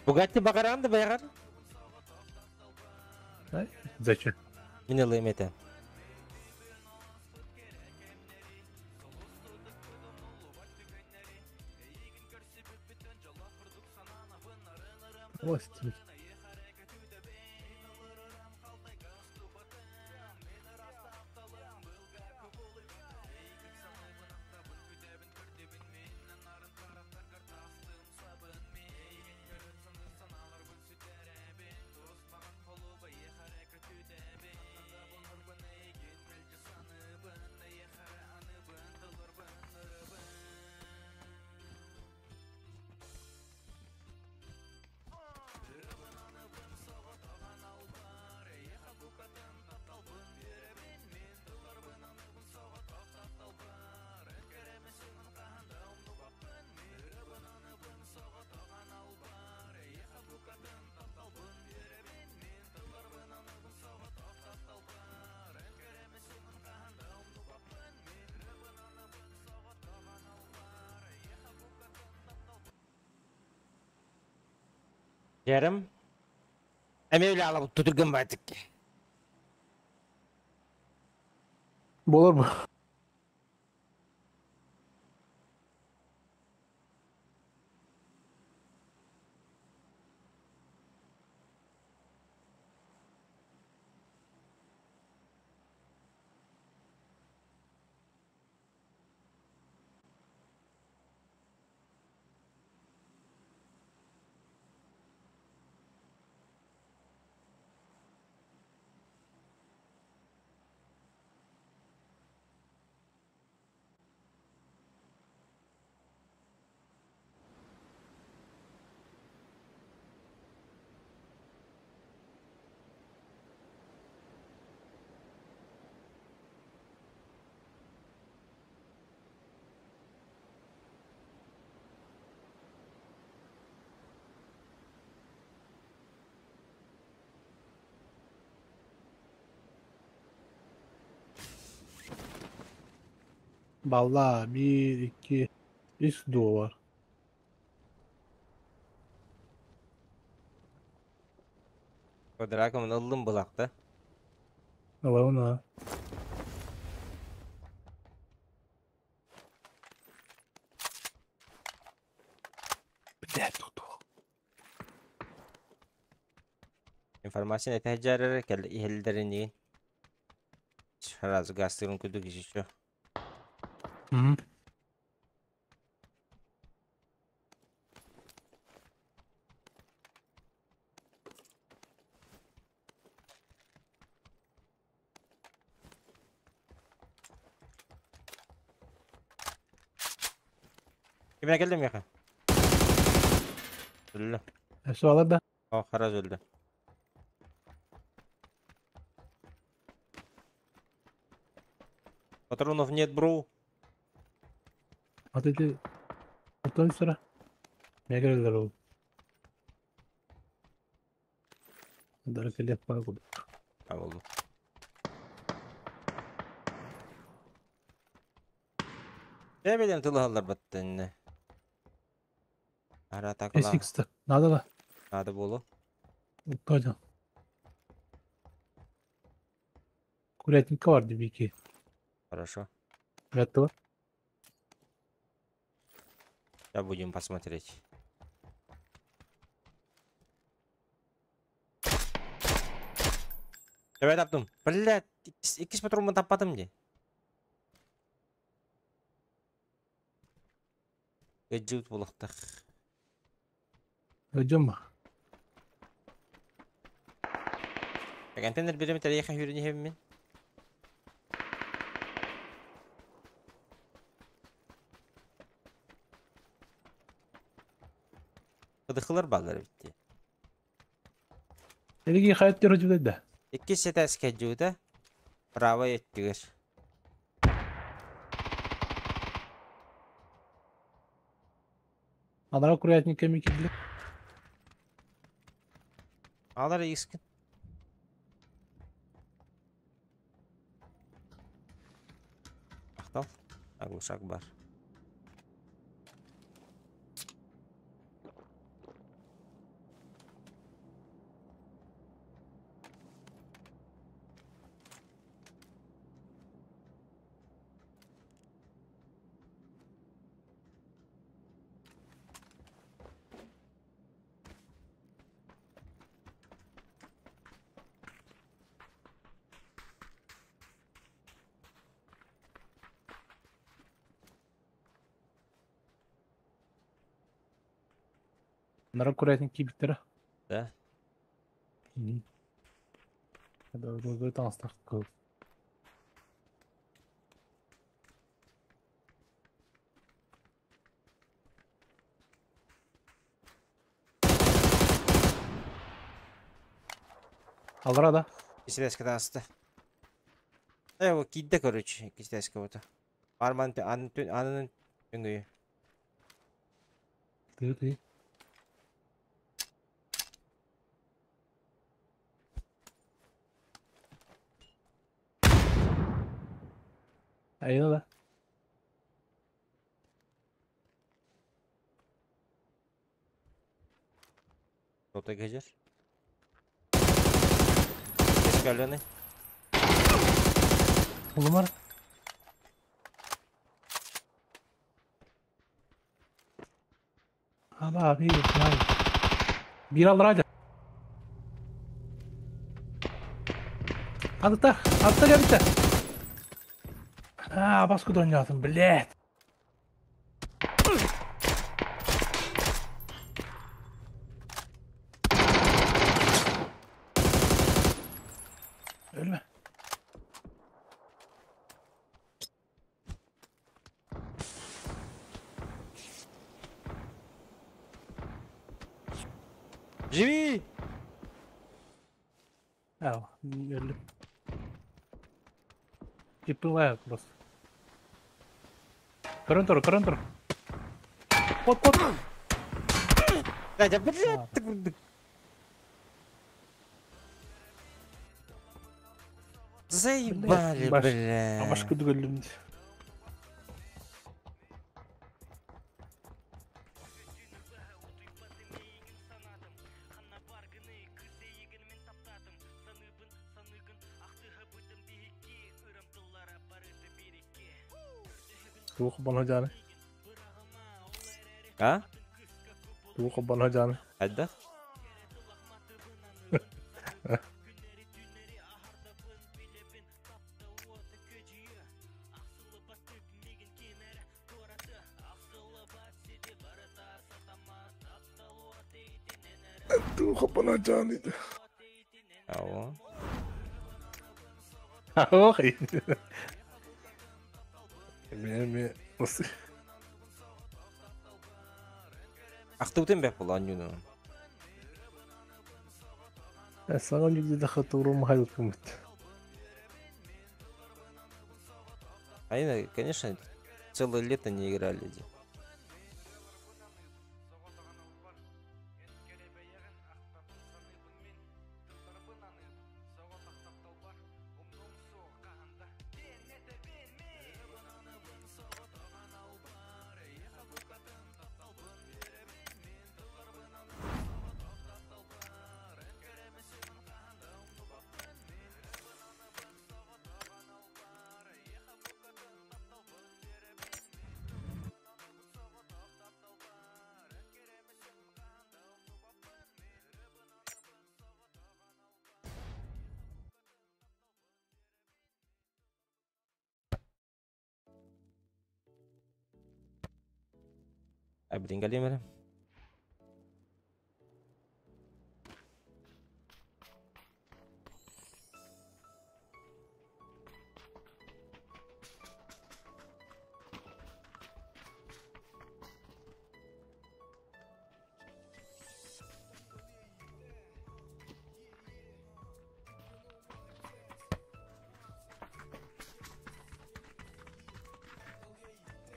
Бугатти баҕаран да бэйэҕэр? Зачем? Мин ылыам этэ. Власть. Ярым. Эми öyle алабыт тутурган байтык. Болор бу. Valla 1, 2, 3 duo var. Дракон ыллым булакта. Ылабын. Блядь, тут. Информация этәҗәрер кел иһелдерин. Сразу гастырын күдүк еще. Угу. Кимне келдим яка? Öldü. Şu alır da. О, хараз öldü. Патронов нет, бро. Вот эти. Оттон sıra. Ne gelirler oğlum. Дарак бар куду. А, болду. Ne bileyim тылы баттын. Ара такла. SX'te. Надо да. Надо было. Точно. Курятника var bir iki. Хорошо. Готово. Сейчас будем посмотреть. Давай таптым. Блядь, икки патрон таппатым де. Гаджут булактах. Ödüm mü? Контейнер берем тарихи хүрүнү хеммин. Кыдыхылар баллар битти. Элиги хайт жүрүп да. Икки сетас кеджута. Право еттигер. Анара курятника ми кидли. Алар искин. Ахтал. Аглушак бар. Нара курятник киирбиттэрэ. Да? Да, таҥастаах кыл. Аллара да? Исилэскэ тааста. Э, вот киирдэ, короче, иккистэскэ вот. Арман анын өҥөйө. Ты. Айна да? Тота кэжэр. Эскалены. Улумар. Aba bir най. Bir аллара. Атта, атта кэлбитэ. А, баску донятым, блядь. Ölme. Живи! А, өллүм. Типылая просто. Көрөн тур, көрөн тур. Кот, кот. Блядь, а блядь, ты курдук. Заебали, бля. Амаш курдук өллүм. Туох бана жаны. А? Туох бана жаны. Хайдах? Туох бана жаны. Ау. Ох. Мен осы. Ахтыбытын бэп була аннюну. Саҥа ньүгдэ хатурум хайылкымыт. Они, конечно, целое лето не играли. А, блин, галимер.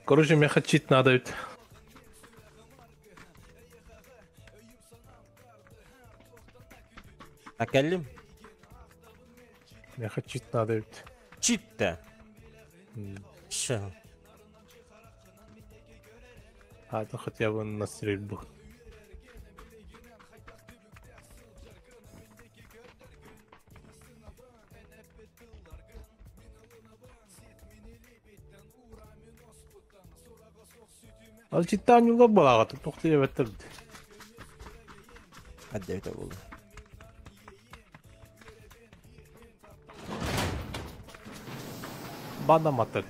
Короче, меха чит надо ведь. Акеллим? Меха чит надо ведь. Чит-то? Шо? А, это хотя бы на стрельбу. Ал читтан юлга балага тохты ебеттер. Hadi это oldu. Банда маттар.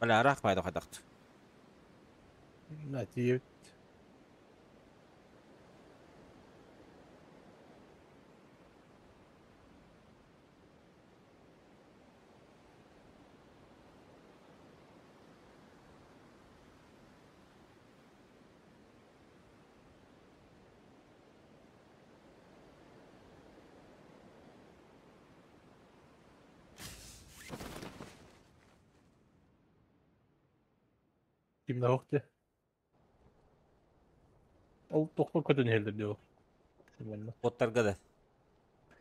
Бля, арах пайда хадахт. На тиийэбит. Ким да суох дии. Ол тохто көтөн иһэллэр дии ол. Манна. Боттарга да.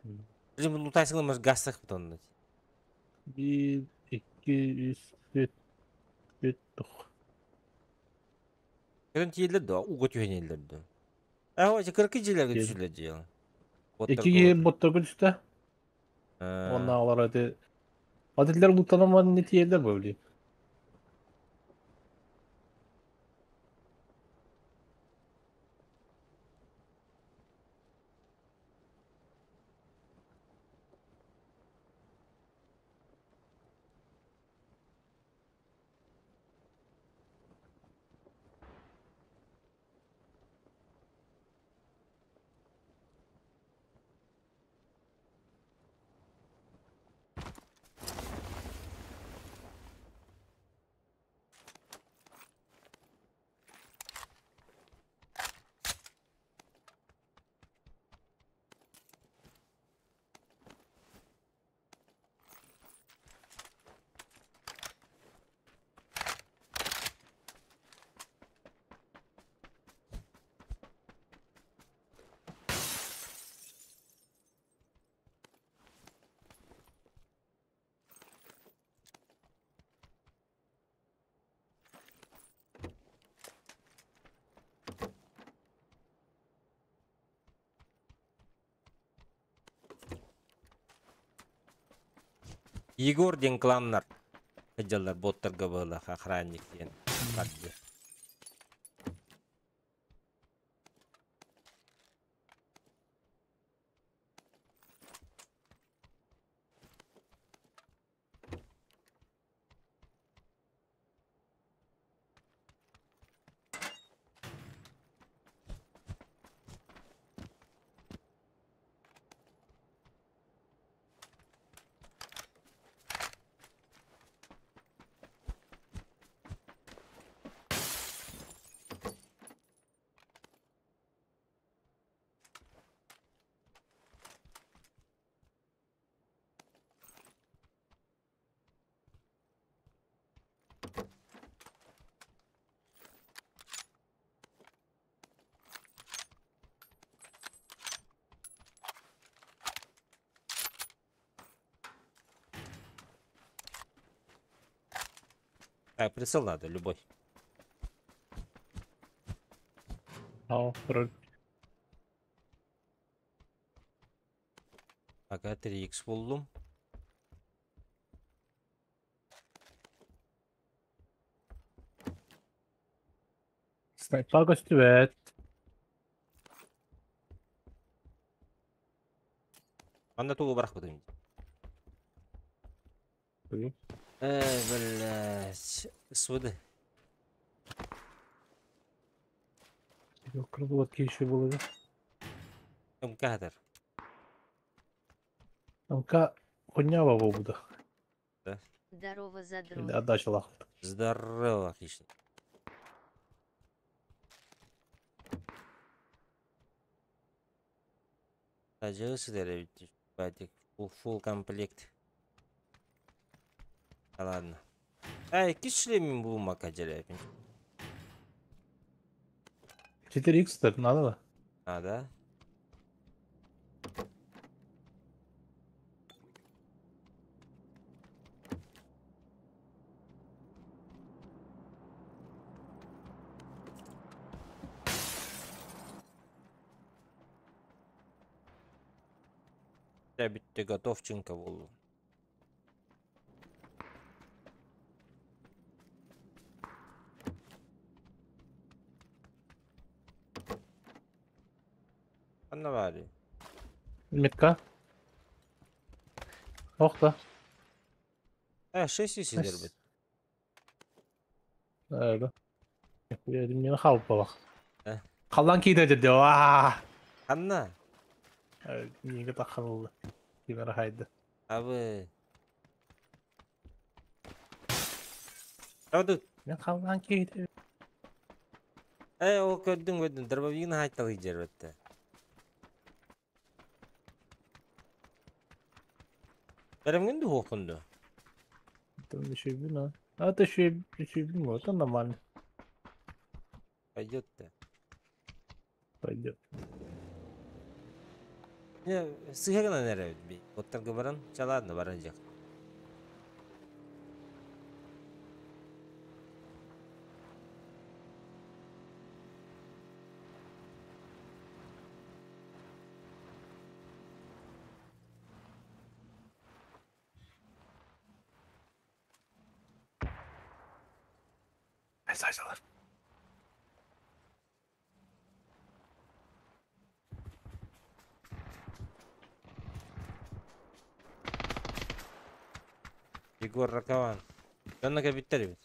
Блин, лутайсың может гастах потом. Биир, икки, үс, түөрт, түөрт тух. Көтөн тиийэллэр да, ууга түһэн иһэллэр да. А, ити кыракый дьиэлэргэ Тиийэн. түсүллэр дьиэ. Икки киһи ботторго түстэ. Уонна ити Атиллер луттанан манна тиийэллэр бу били. Егор диэн кланнар сылдьаллар боттарга быһыылаах охранник диэн барды. Так, прицел надо, любой. А, Пока 3х буллум. Снайпа көстүбэт. Манна тугу барахпытым. Блядь. Своды. Круглотки еще было, да? МК-тар. МК хуйня во буду. Да. Здорово, задрот. Отдача лах. Здорово, отлично. Фул комплект. Да ладно. Ай, кишлемин был мака делать. 4х надо, да? А, да? Я битте готовченко болу. Анна вари. Метка. Ох да. 6 сидер бит. Да. Мин хаалбалах. Э? Халлан киирэ дьэ аа. Ханна? Миигэ тахханылла. Кимера хайда. Абы. Тут. Мен халлан киирэ. Ол көрдүн көрдүн. Дробовигин хайталы жербетте. Беремгин ду хокунду. Там еще вина. А это еще вино, это нормально. Пойдет-то. Пойдет. Не, сыгана нерэ би. Оттарга баран, чаладны баран жак. Mesajlar. Егор Ракован. Онна кабиттер бит.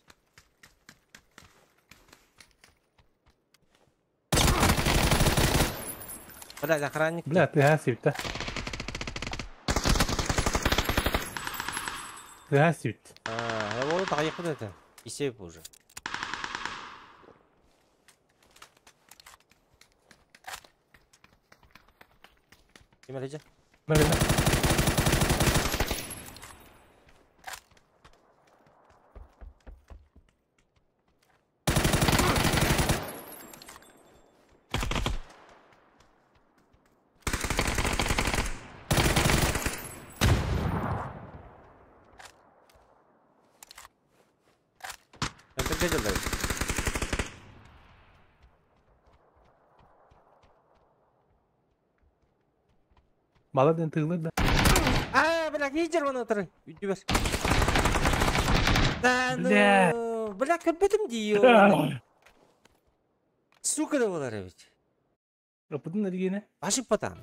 Блядь, охранник. Бля, ты гасит, Ты гасит. А, я вот так это. И сейф уже. Ким эле? Наверное. Это где делают? Маладын тылы да. А, бля, видер вон отыры. Үдүбер. Да, Бля. ну, бля, көрбөтүм дейо. Сука да болар ведь. Опытын дегене. Ашып батам.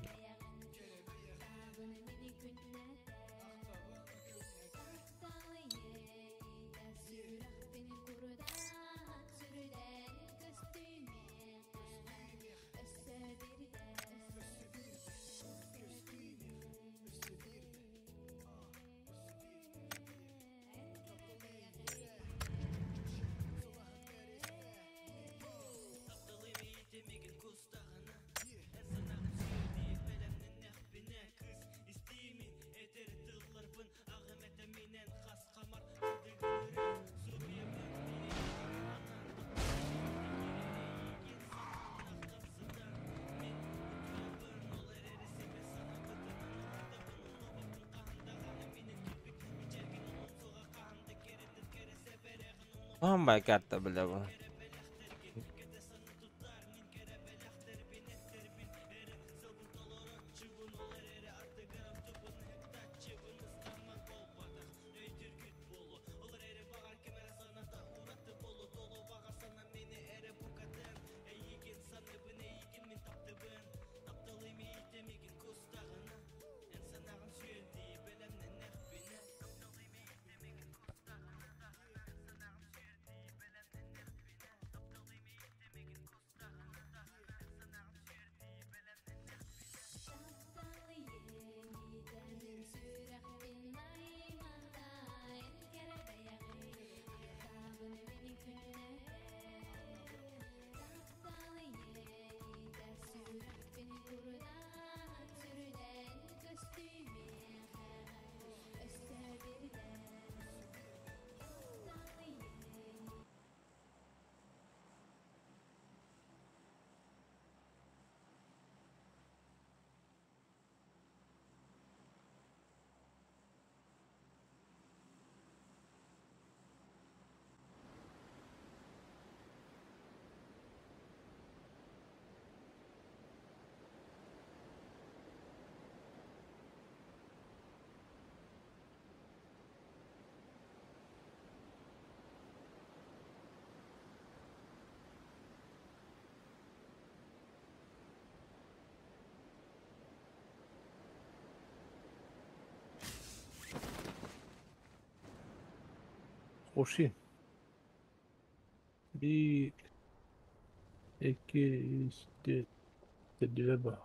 Oh my god, бля. Оши. Биир, икки, үс, түөрт, төрдүлэр баар.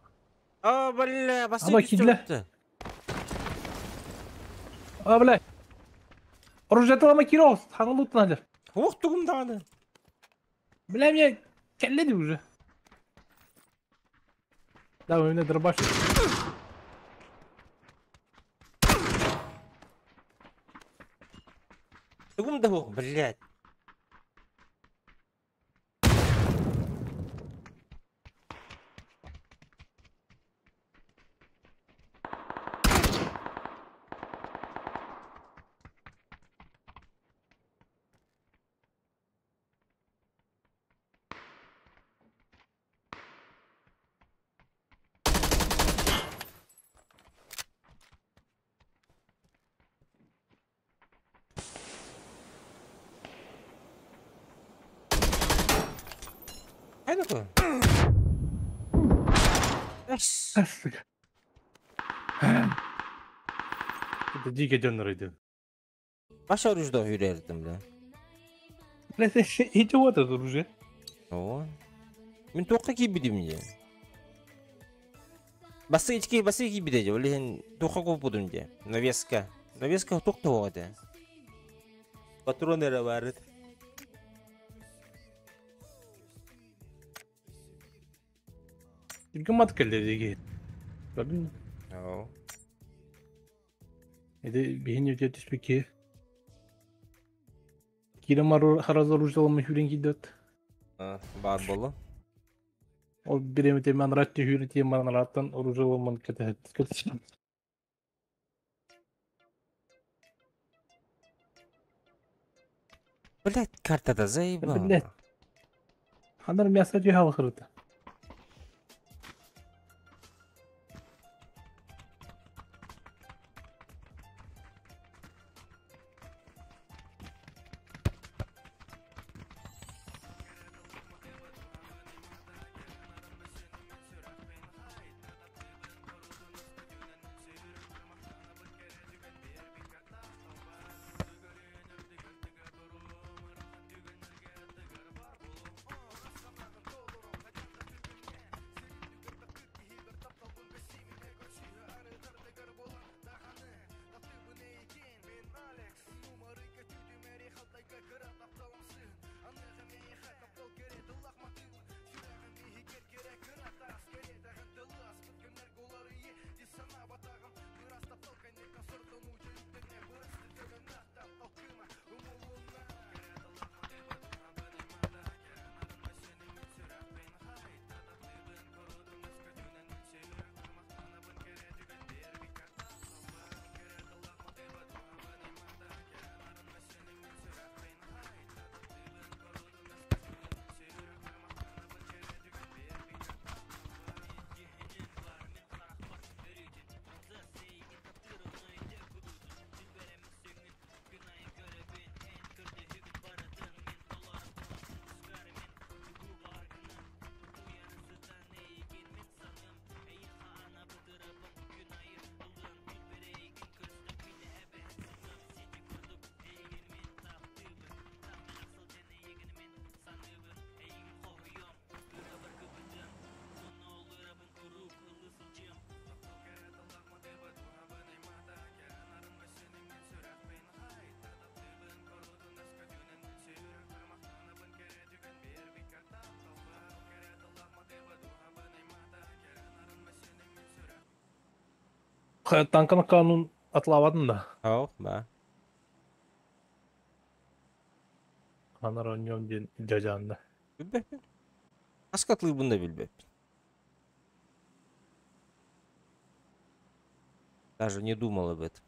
А, бля, Аба бассейн киирдилэр. түстэ. А, бля. Оружияталама киирэ хаҥыл уттан Уох тугум даҕаны. Бля, мне кэллэ уже. Да, у меня дробаш. Тугум да уох, блядь. Хайда такое? Эс. Сука. Это дико дённер идет. Баша оружие хүрэрдим, бля. Бля, это идиот это оружие. О. Мин туохха киирбитим дии. Басы ички басы киирбитэ дии, ол иһин туохха куоппутум дии. Навеска. Навеска туох туох этэ. Патрон эрэ баар этэ. Түргэн мат кэллэ диги. Көрдүн Оо. Эти биһини үтэ түспүкки. Киирэн хараза оружияламмы хүрен киирдет. Баар буолла. Ол биремите манрат түһүүрү тиэн манраттан оружияламмын кэтэһэт. Блять, картата заебала. Блядь. Ханар мясо түһэ алхырыта. Танканы канун атлавадын да. Оо, ба. Ханар оньом диэн дьадьаанда. Билбэппин. Хаска атлыыбын да билбэппин. Даже не думал об этом.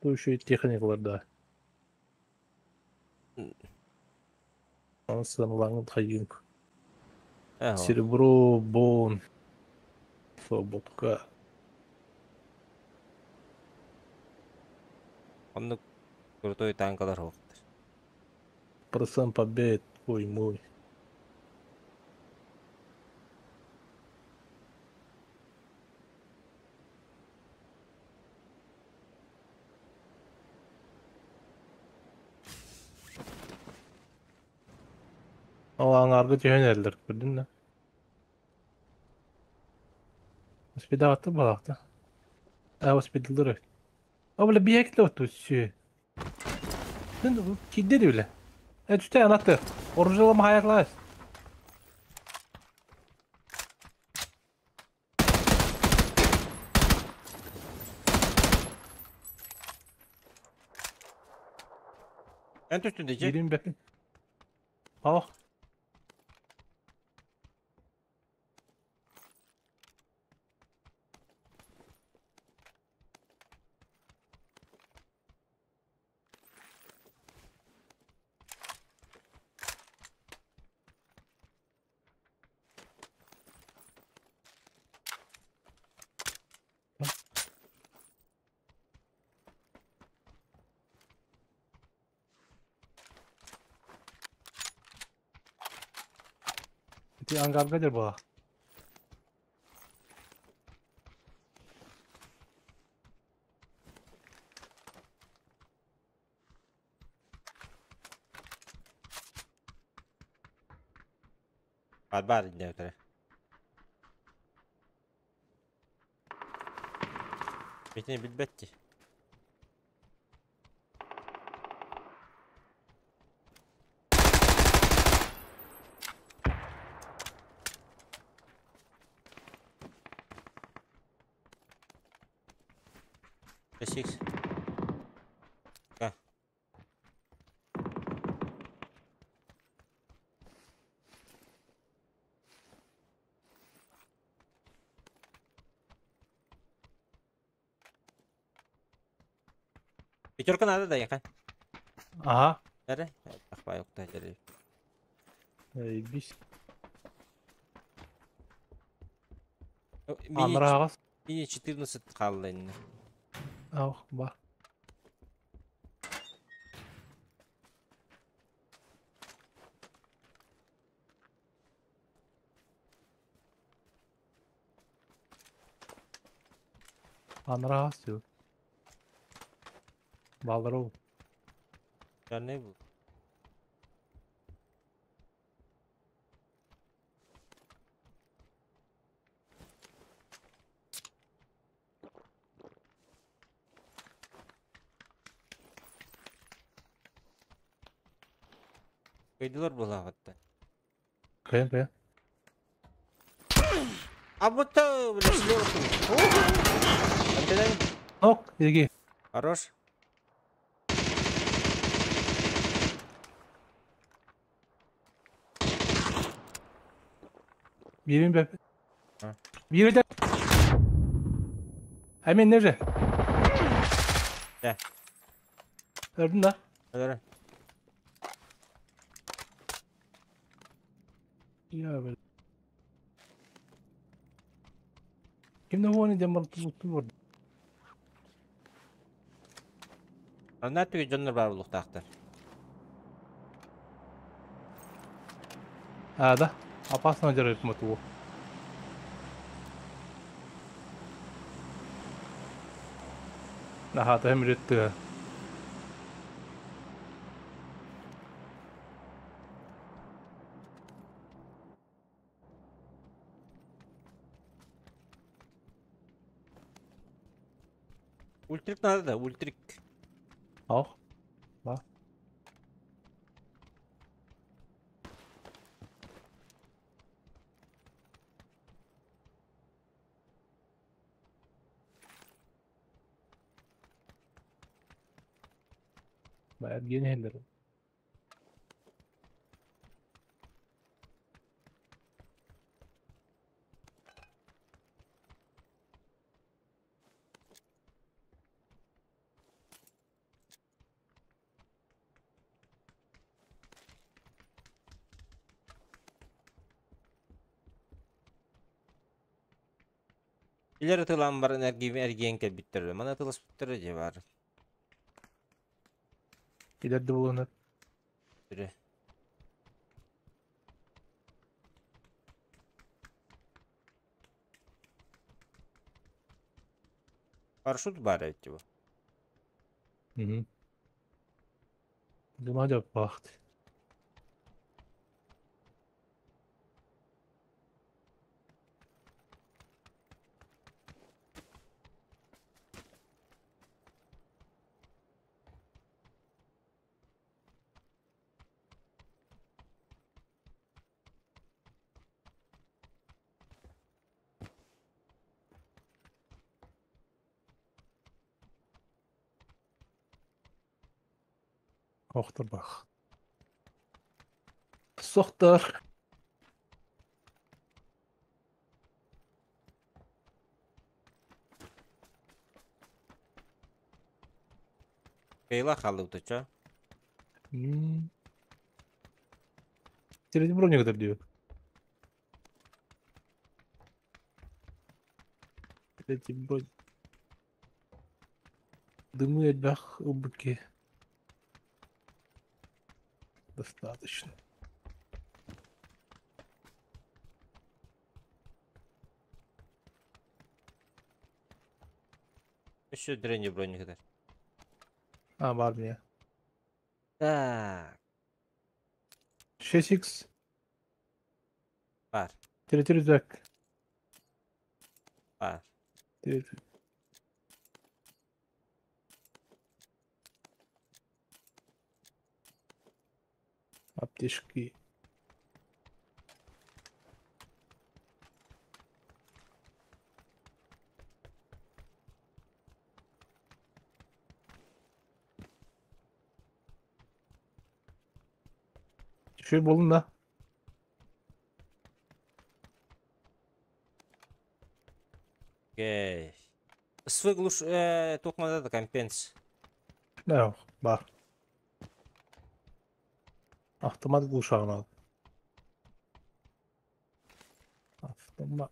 Ту еще и техникалар да. Аны сыаналааҥҥын хайыым. Ага. Серебро, бон, свободка. Оннук крутой танкалар суохтар. Процент побед, ой мой. Ол аҥаарга түһэн эрэллэр, көрдүн да. Успедаҕыттан балаахта. Аа, успедыллар. О, бля, биэк да оту сү. Кидде бile. E түтэ анатты. Оружие хаяклаас. Эн түстүн дечи. Gireyim бепин. Ал. Ити ангарга дер була. Бар бар инде өтөрө. Битini билбетти. Бесикс. Ка. Пятерка надо, да, яка? Ага. Бәрі? Ақпай оқта жері. Эй, бис. Мини, Анрагас. мини 14 қалды енді. Ау, ба. Анрагас diyor. Балдар ол. Ne bu? Кыйдылар була hatta. Кыйын, кыйын. А вот то, бля, слева тут. Антенна. Ок, иги. Хорош. Бирин беп. А. Бири де. Әмен неже? Да. Көрдүң да? Öyle. Я бля. Кимде оны демар туту бар. Анна түгө дьоннор бар булуктаахтар. А, да. Опасно держит моту. Аха, тахым үретті. Ультрик надо да, ультрик. Ау. Ба. Ба, Евгений Хендер. Илер тылан бар энергия эргиен кэлбиттер. Мана тыласпыттар же бар. Илерде болуна. Түрө. Парашют бар эбит бу. Мгм. Дума деп бакт. Охторбах. Сохтор. Кейла халыбыта чо. Третий броник дию. Третий броник. Дымы элбэх ылбыт Достаточно. Еще дрэнни броник А, бар мне. Так. 6х. Бар. Третий рюкзак. Бар. Третий. Аптечки. Şey болдun да. Окей. Свы глуш тухмада да компенс. Ne бар. Автомат глушағын ал. Автомат.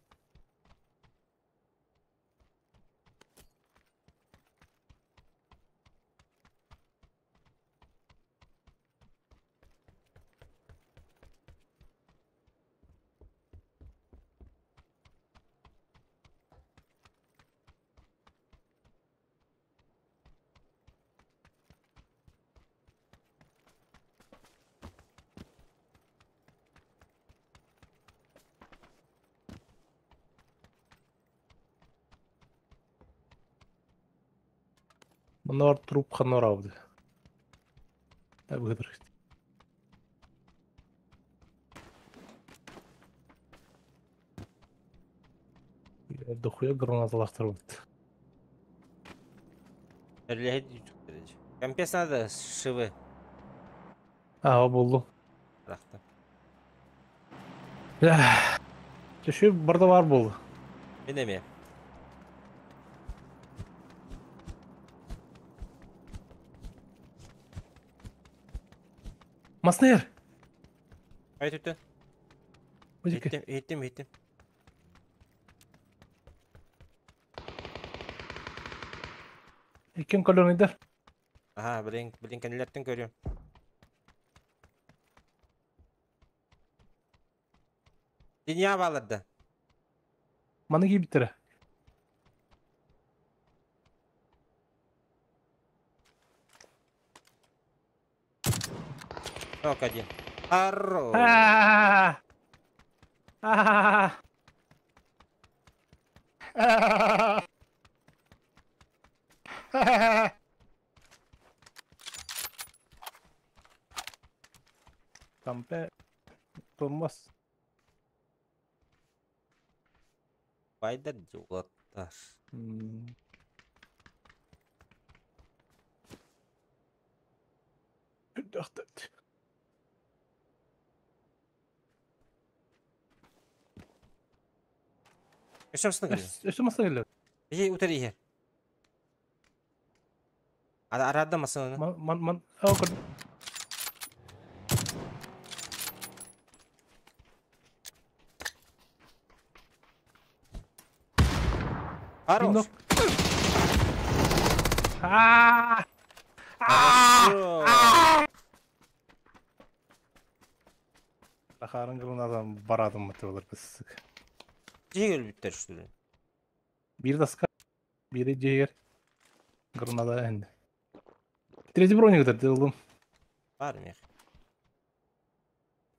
Манар труп ханорауды. Выдр. Дохуя гранаталахтар вот. Компенс надо шивы. А, болду. Рахта. Түшү барда бар болду. Мен эме. Маснер. Ай түттен. Еттем, еттем, еттем. Иккен колонийдар. Ага, блин, блин, кенелерден көрүм. Dünya балырды. Маны кийбиттер. Нок один. Хорош. Кампе Томас. Пайдар жолаттар. Dacht Өсөмсүн келе. Өсө масына келе. Ие утер ие. Арада масына. Ман ман ау көр. Хорош. А! Тахарын гранадан барадым мытылыр бісік. Жегер бүттер что ли? Bir доска, biri жегер. Гранада енді. Третий броник дылым. Бар мех.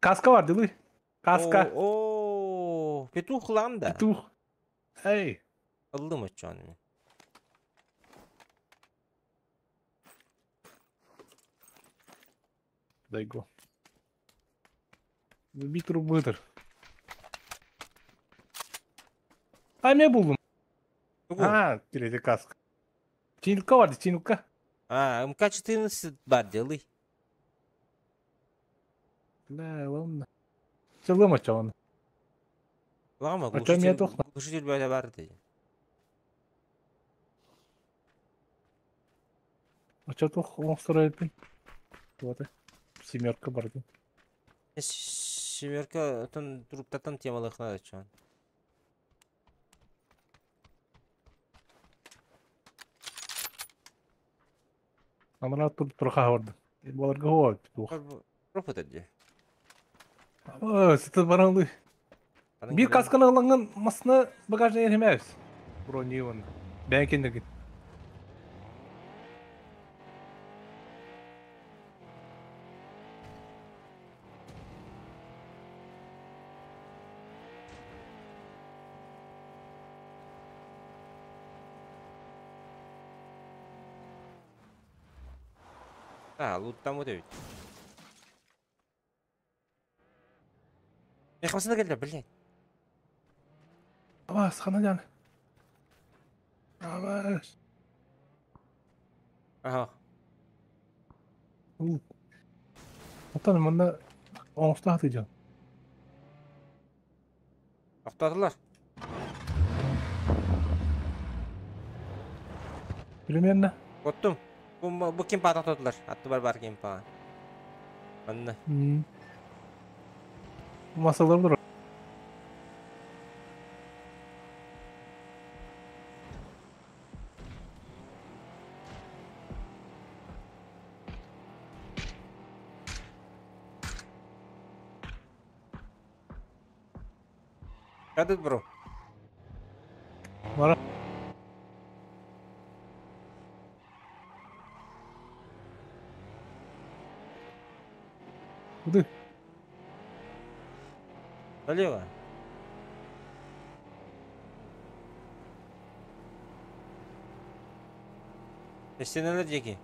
Каска бар дылы. Каска. О, петух лам да. Петух. Эй. Ылдым өтчөні. Дай го. Бит трубытыр. А мен булдум. А, третий каска. Чинилка бар, чинилка. А, МК-14 бар, делай. Бля, ладно. Чылым очоҕун. Лаҕама Очо эмиэ глушитель, туох глушитель бөҕө баар этэ. Очо туох оҥостор эбиппин. Туота. Семерка бардым. Семерка тон труптаттан темалыахна очоон. Анараа тур турха бардым. Баларга хуа туох. Пропут дии. Aa, сытı баранлы. Анан Bir кэлэн касканы ылаҥҥын масына багажна ерхемэбис. Бронирован. Бэйэн кэннигин. А, луттаммыт эбит. Эх, масына кэллэ, блядь. Абаас, хана дьааны. Абаас. Аха. Оттон манна оҥостаах дьон. Охтоотулар. Примерно. Оттум. Бу, бу ким паата охтоотулар. Аттыбар бар ким паа. Манна. Masalar dur. Кадыт бро. Бара. Куды? Налево. Стеналар диэки.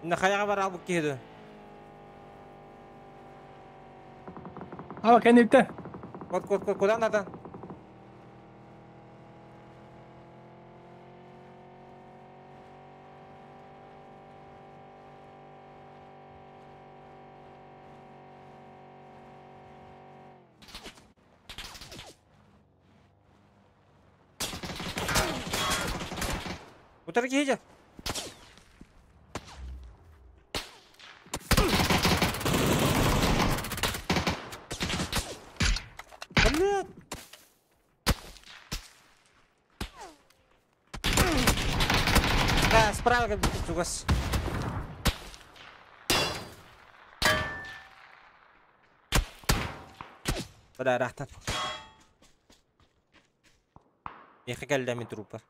Нахаяга бар албык киһи Ала кэнниттэн. Кот кот кот куда надо? Утары киһи дьэ. Блядь. Да, справа как будто чугас. Бля, рахтан. Миэхэ кэллэ мин труппар.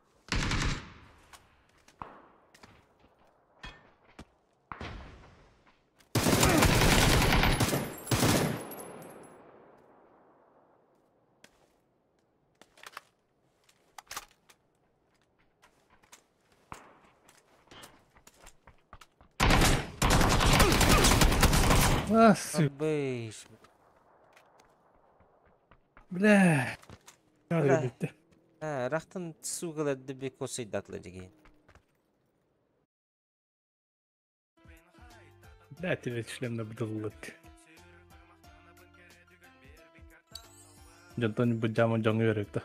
А, су. Быш. Бля. Бля. Бля. Рахтан сугалар дебе косыйдатлар деген. Бля, тебе шлемна бдыллыт. Дьонтон бу дьама дьоҥ үөрүктэ.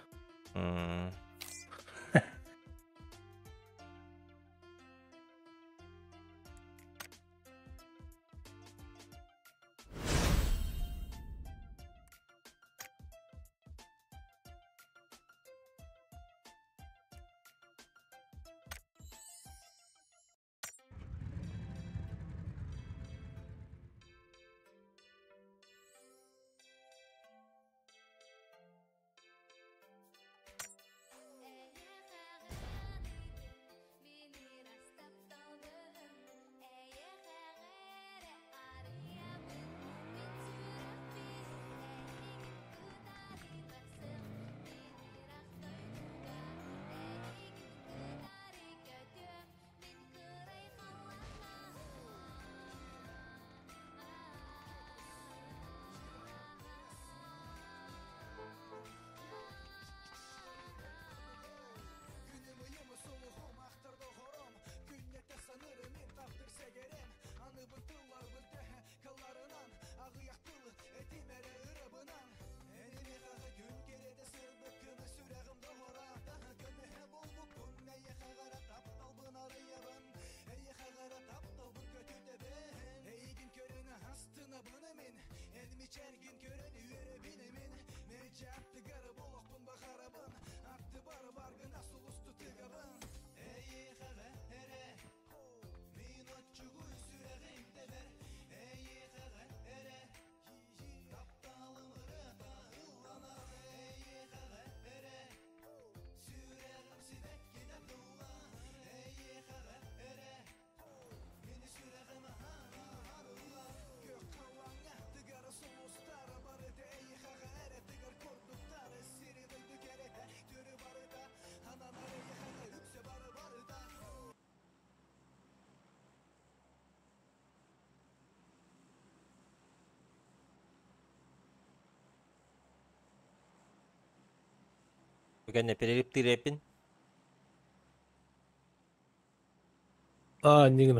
Бүгэнне перерыптыыр эпин. А, не.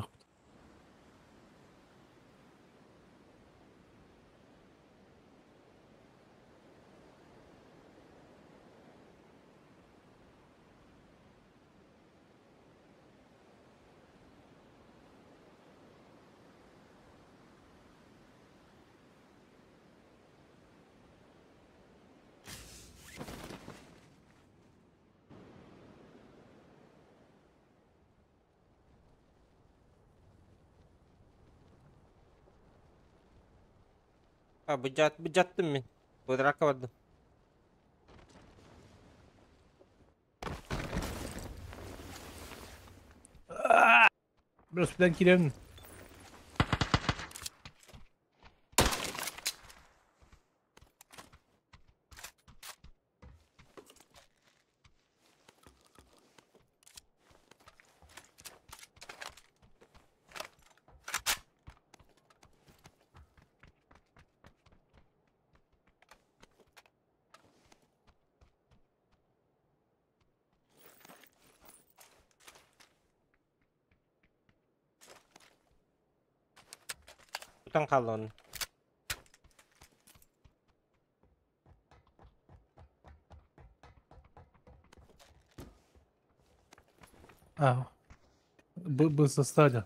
А, быдьаттым мин. Квадракка бардым. Biraz bilen. Тутан қалды оны. А, был составе.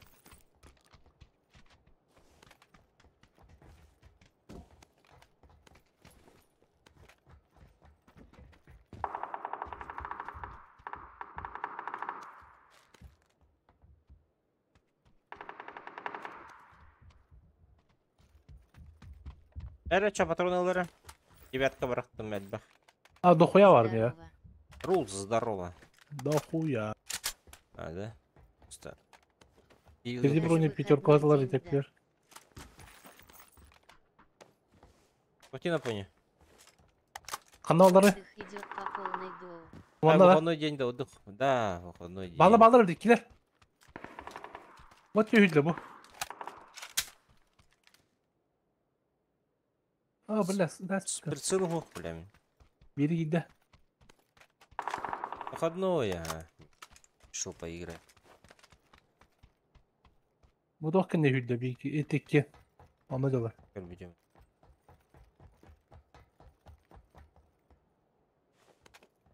Эрэ патроналары. Девятка барахтым элбэх. А, дохуя var mı ya? Здорово. Рулз, здорово. Дохуя. А, да? Просто. Bizi броня пятерку аталар етеклер. Пути на пони. Каналдары. Отдых идет по полной доу. А, Ванда да. выходной день, да, отдых. Да, выходной день. Бала балдар дикилер. Вот түйүлдü bu. А, бля, да, С прицелом ух, бля. Biri gitti. Выходной, ага. Решил поиграть. Bu da ne hüldü bir etekki. Onu diyorlar. Görmeyeceğim.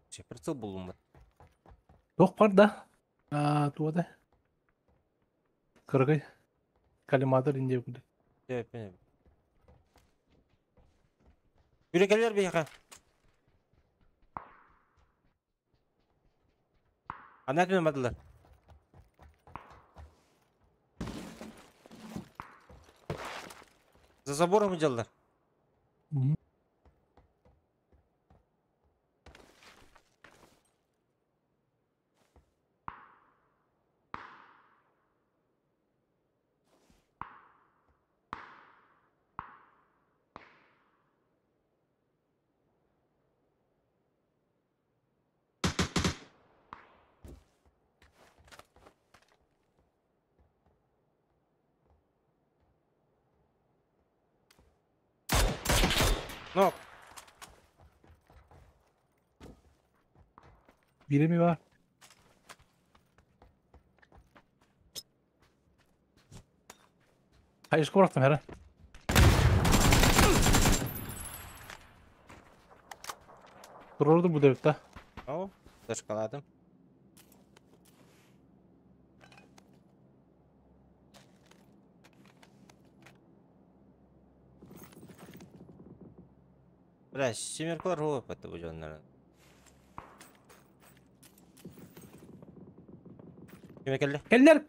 Все, прицел был Yok var da. Aa, tuğada. Kırgı. Kalimadır indi bu. Yürekeler bir yaka. Anlatmıyorum. За забором идёллар. Мгм. Нок. Biri mi var? Hayır, bıraktım her an. Dururdu bu devlette. О, зашкаладым. Бля, семеркалар хоп это будет, наверное. Киме келди? Келдер.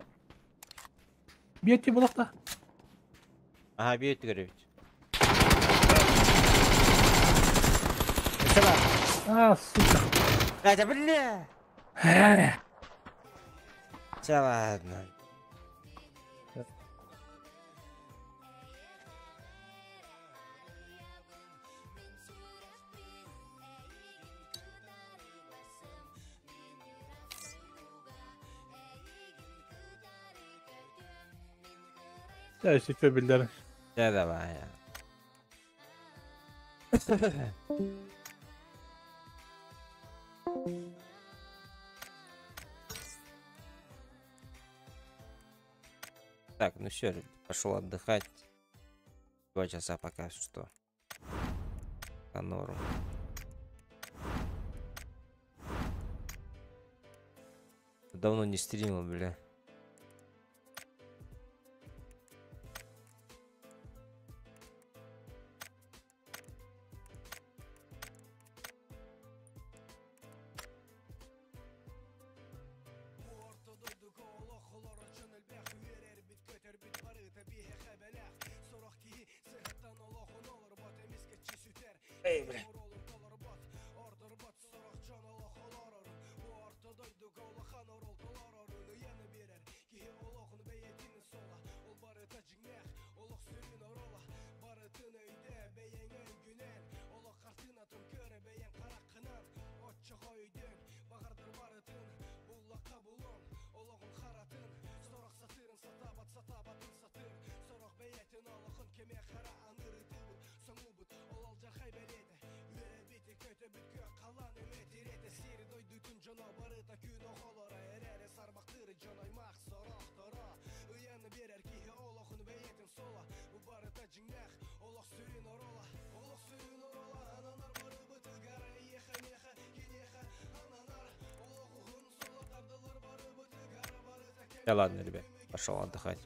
Bir eti bulakta. Ага, бьет görevit. Mesela. А, сука. Да, бля. Все, ладно. Ya işte köbiller. Ya da ya. Так, ну все, пошел отдыхать. 2 часа пока что. По норм. Давно не стримил, бля. Эй, бля. Да ладно, ребят, пошел отдыхать.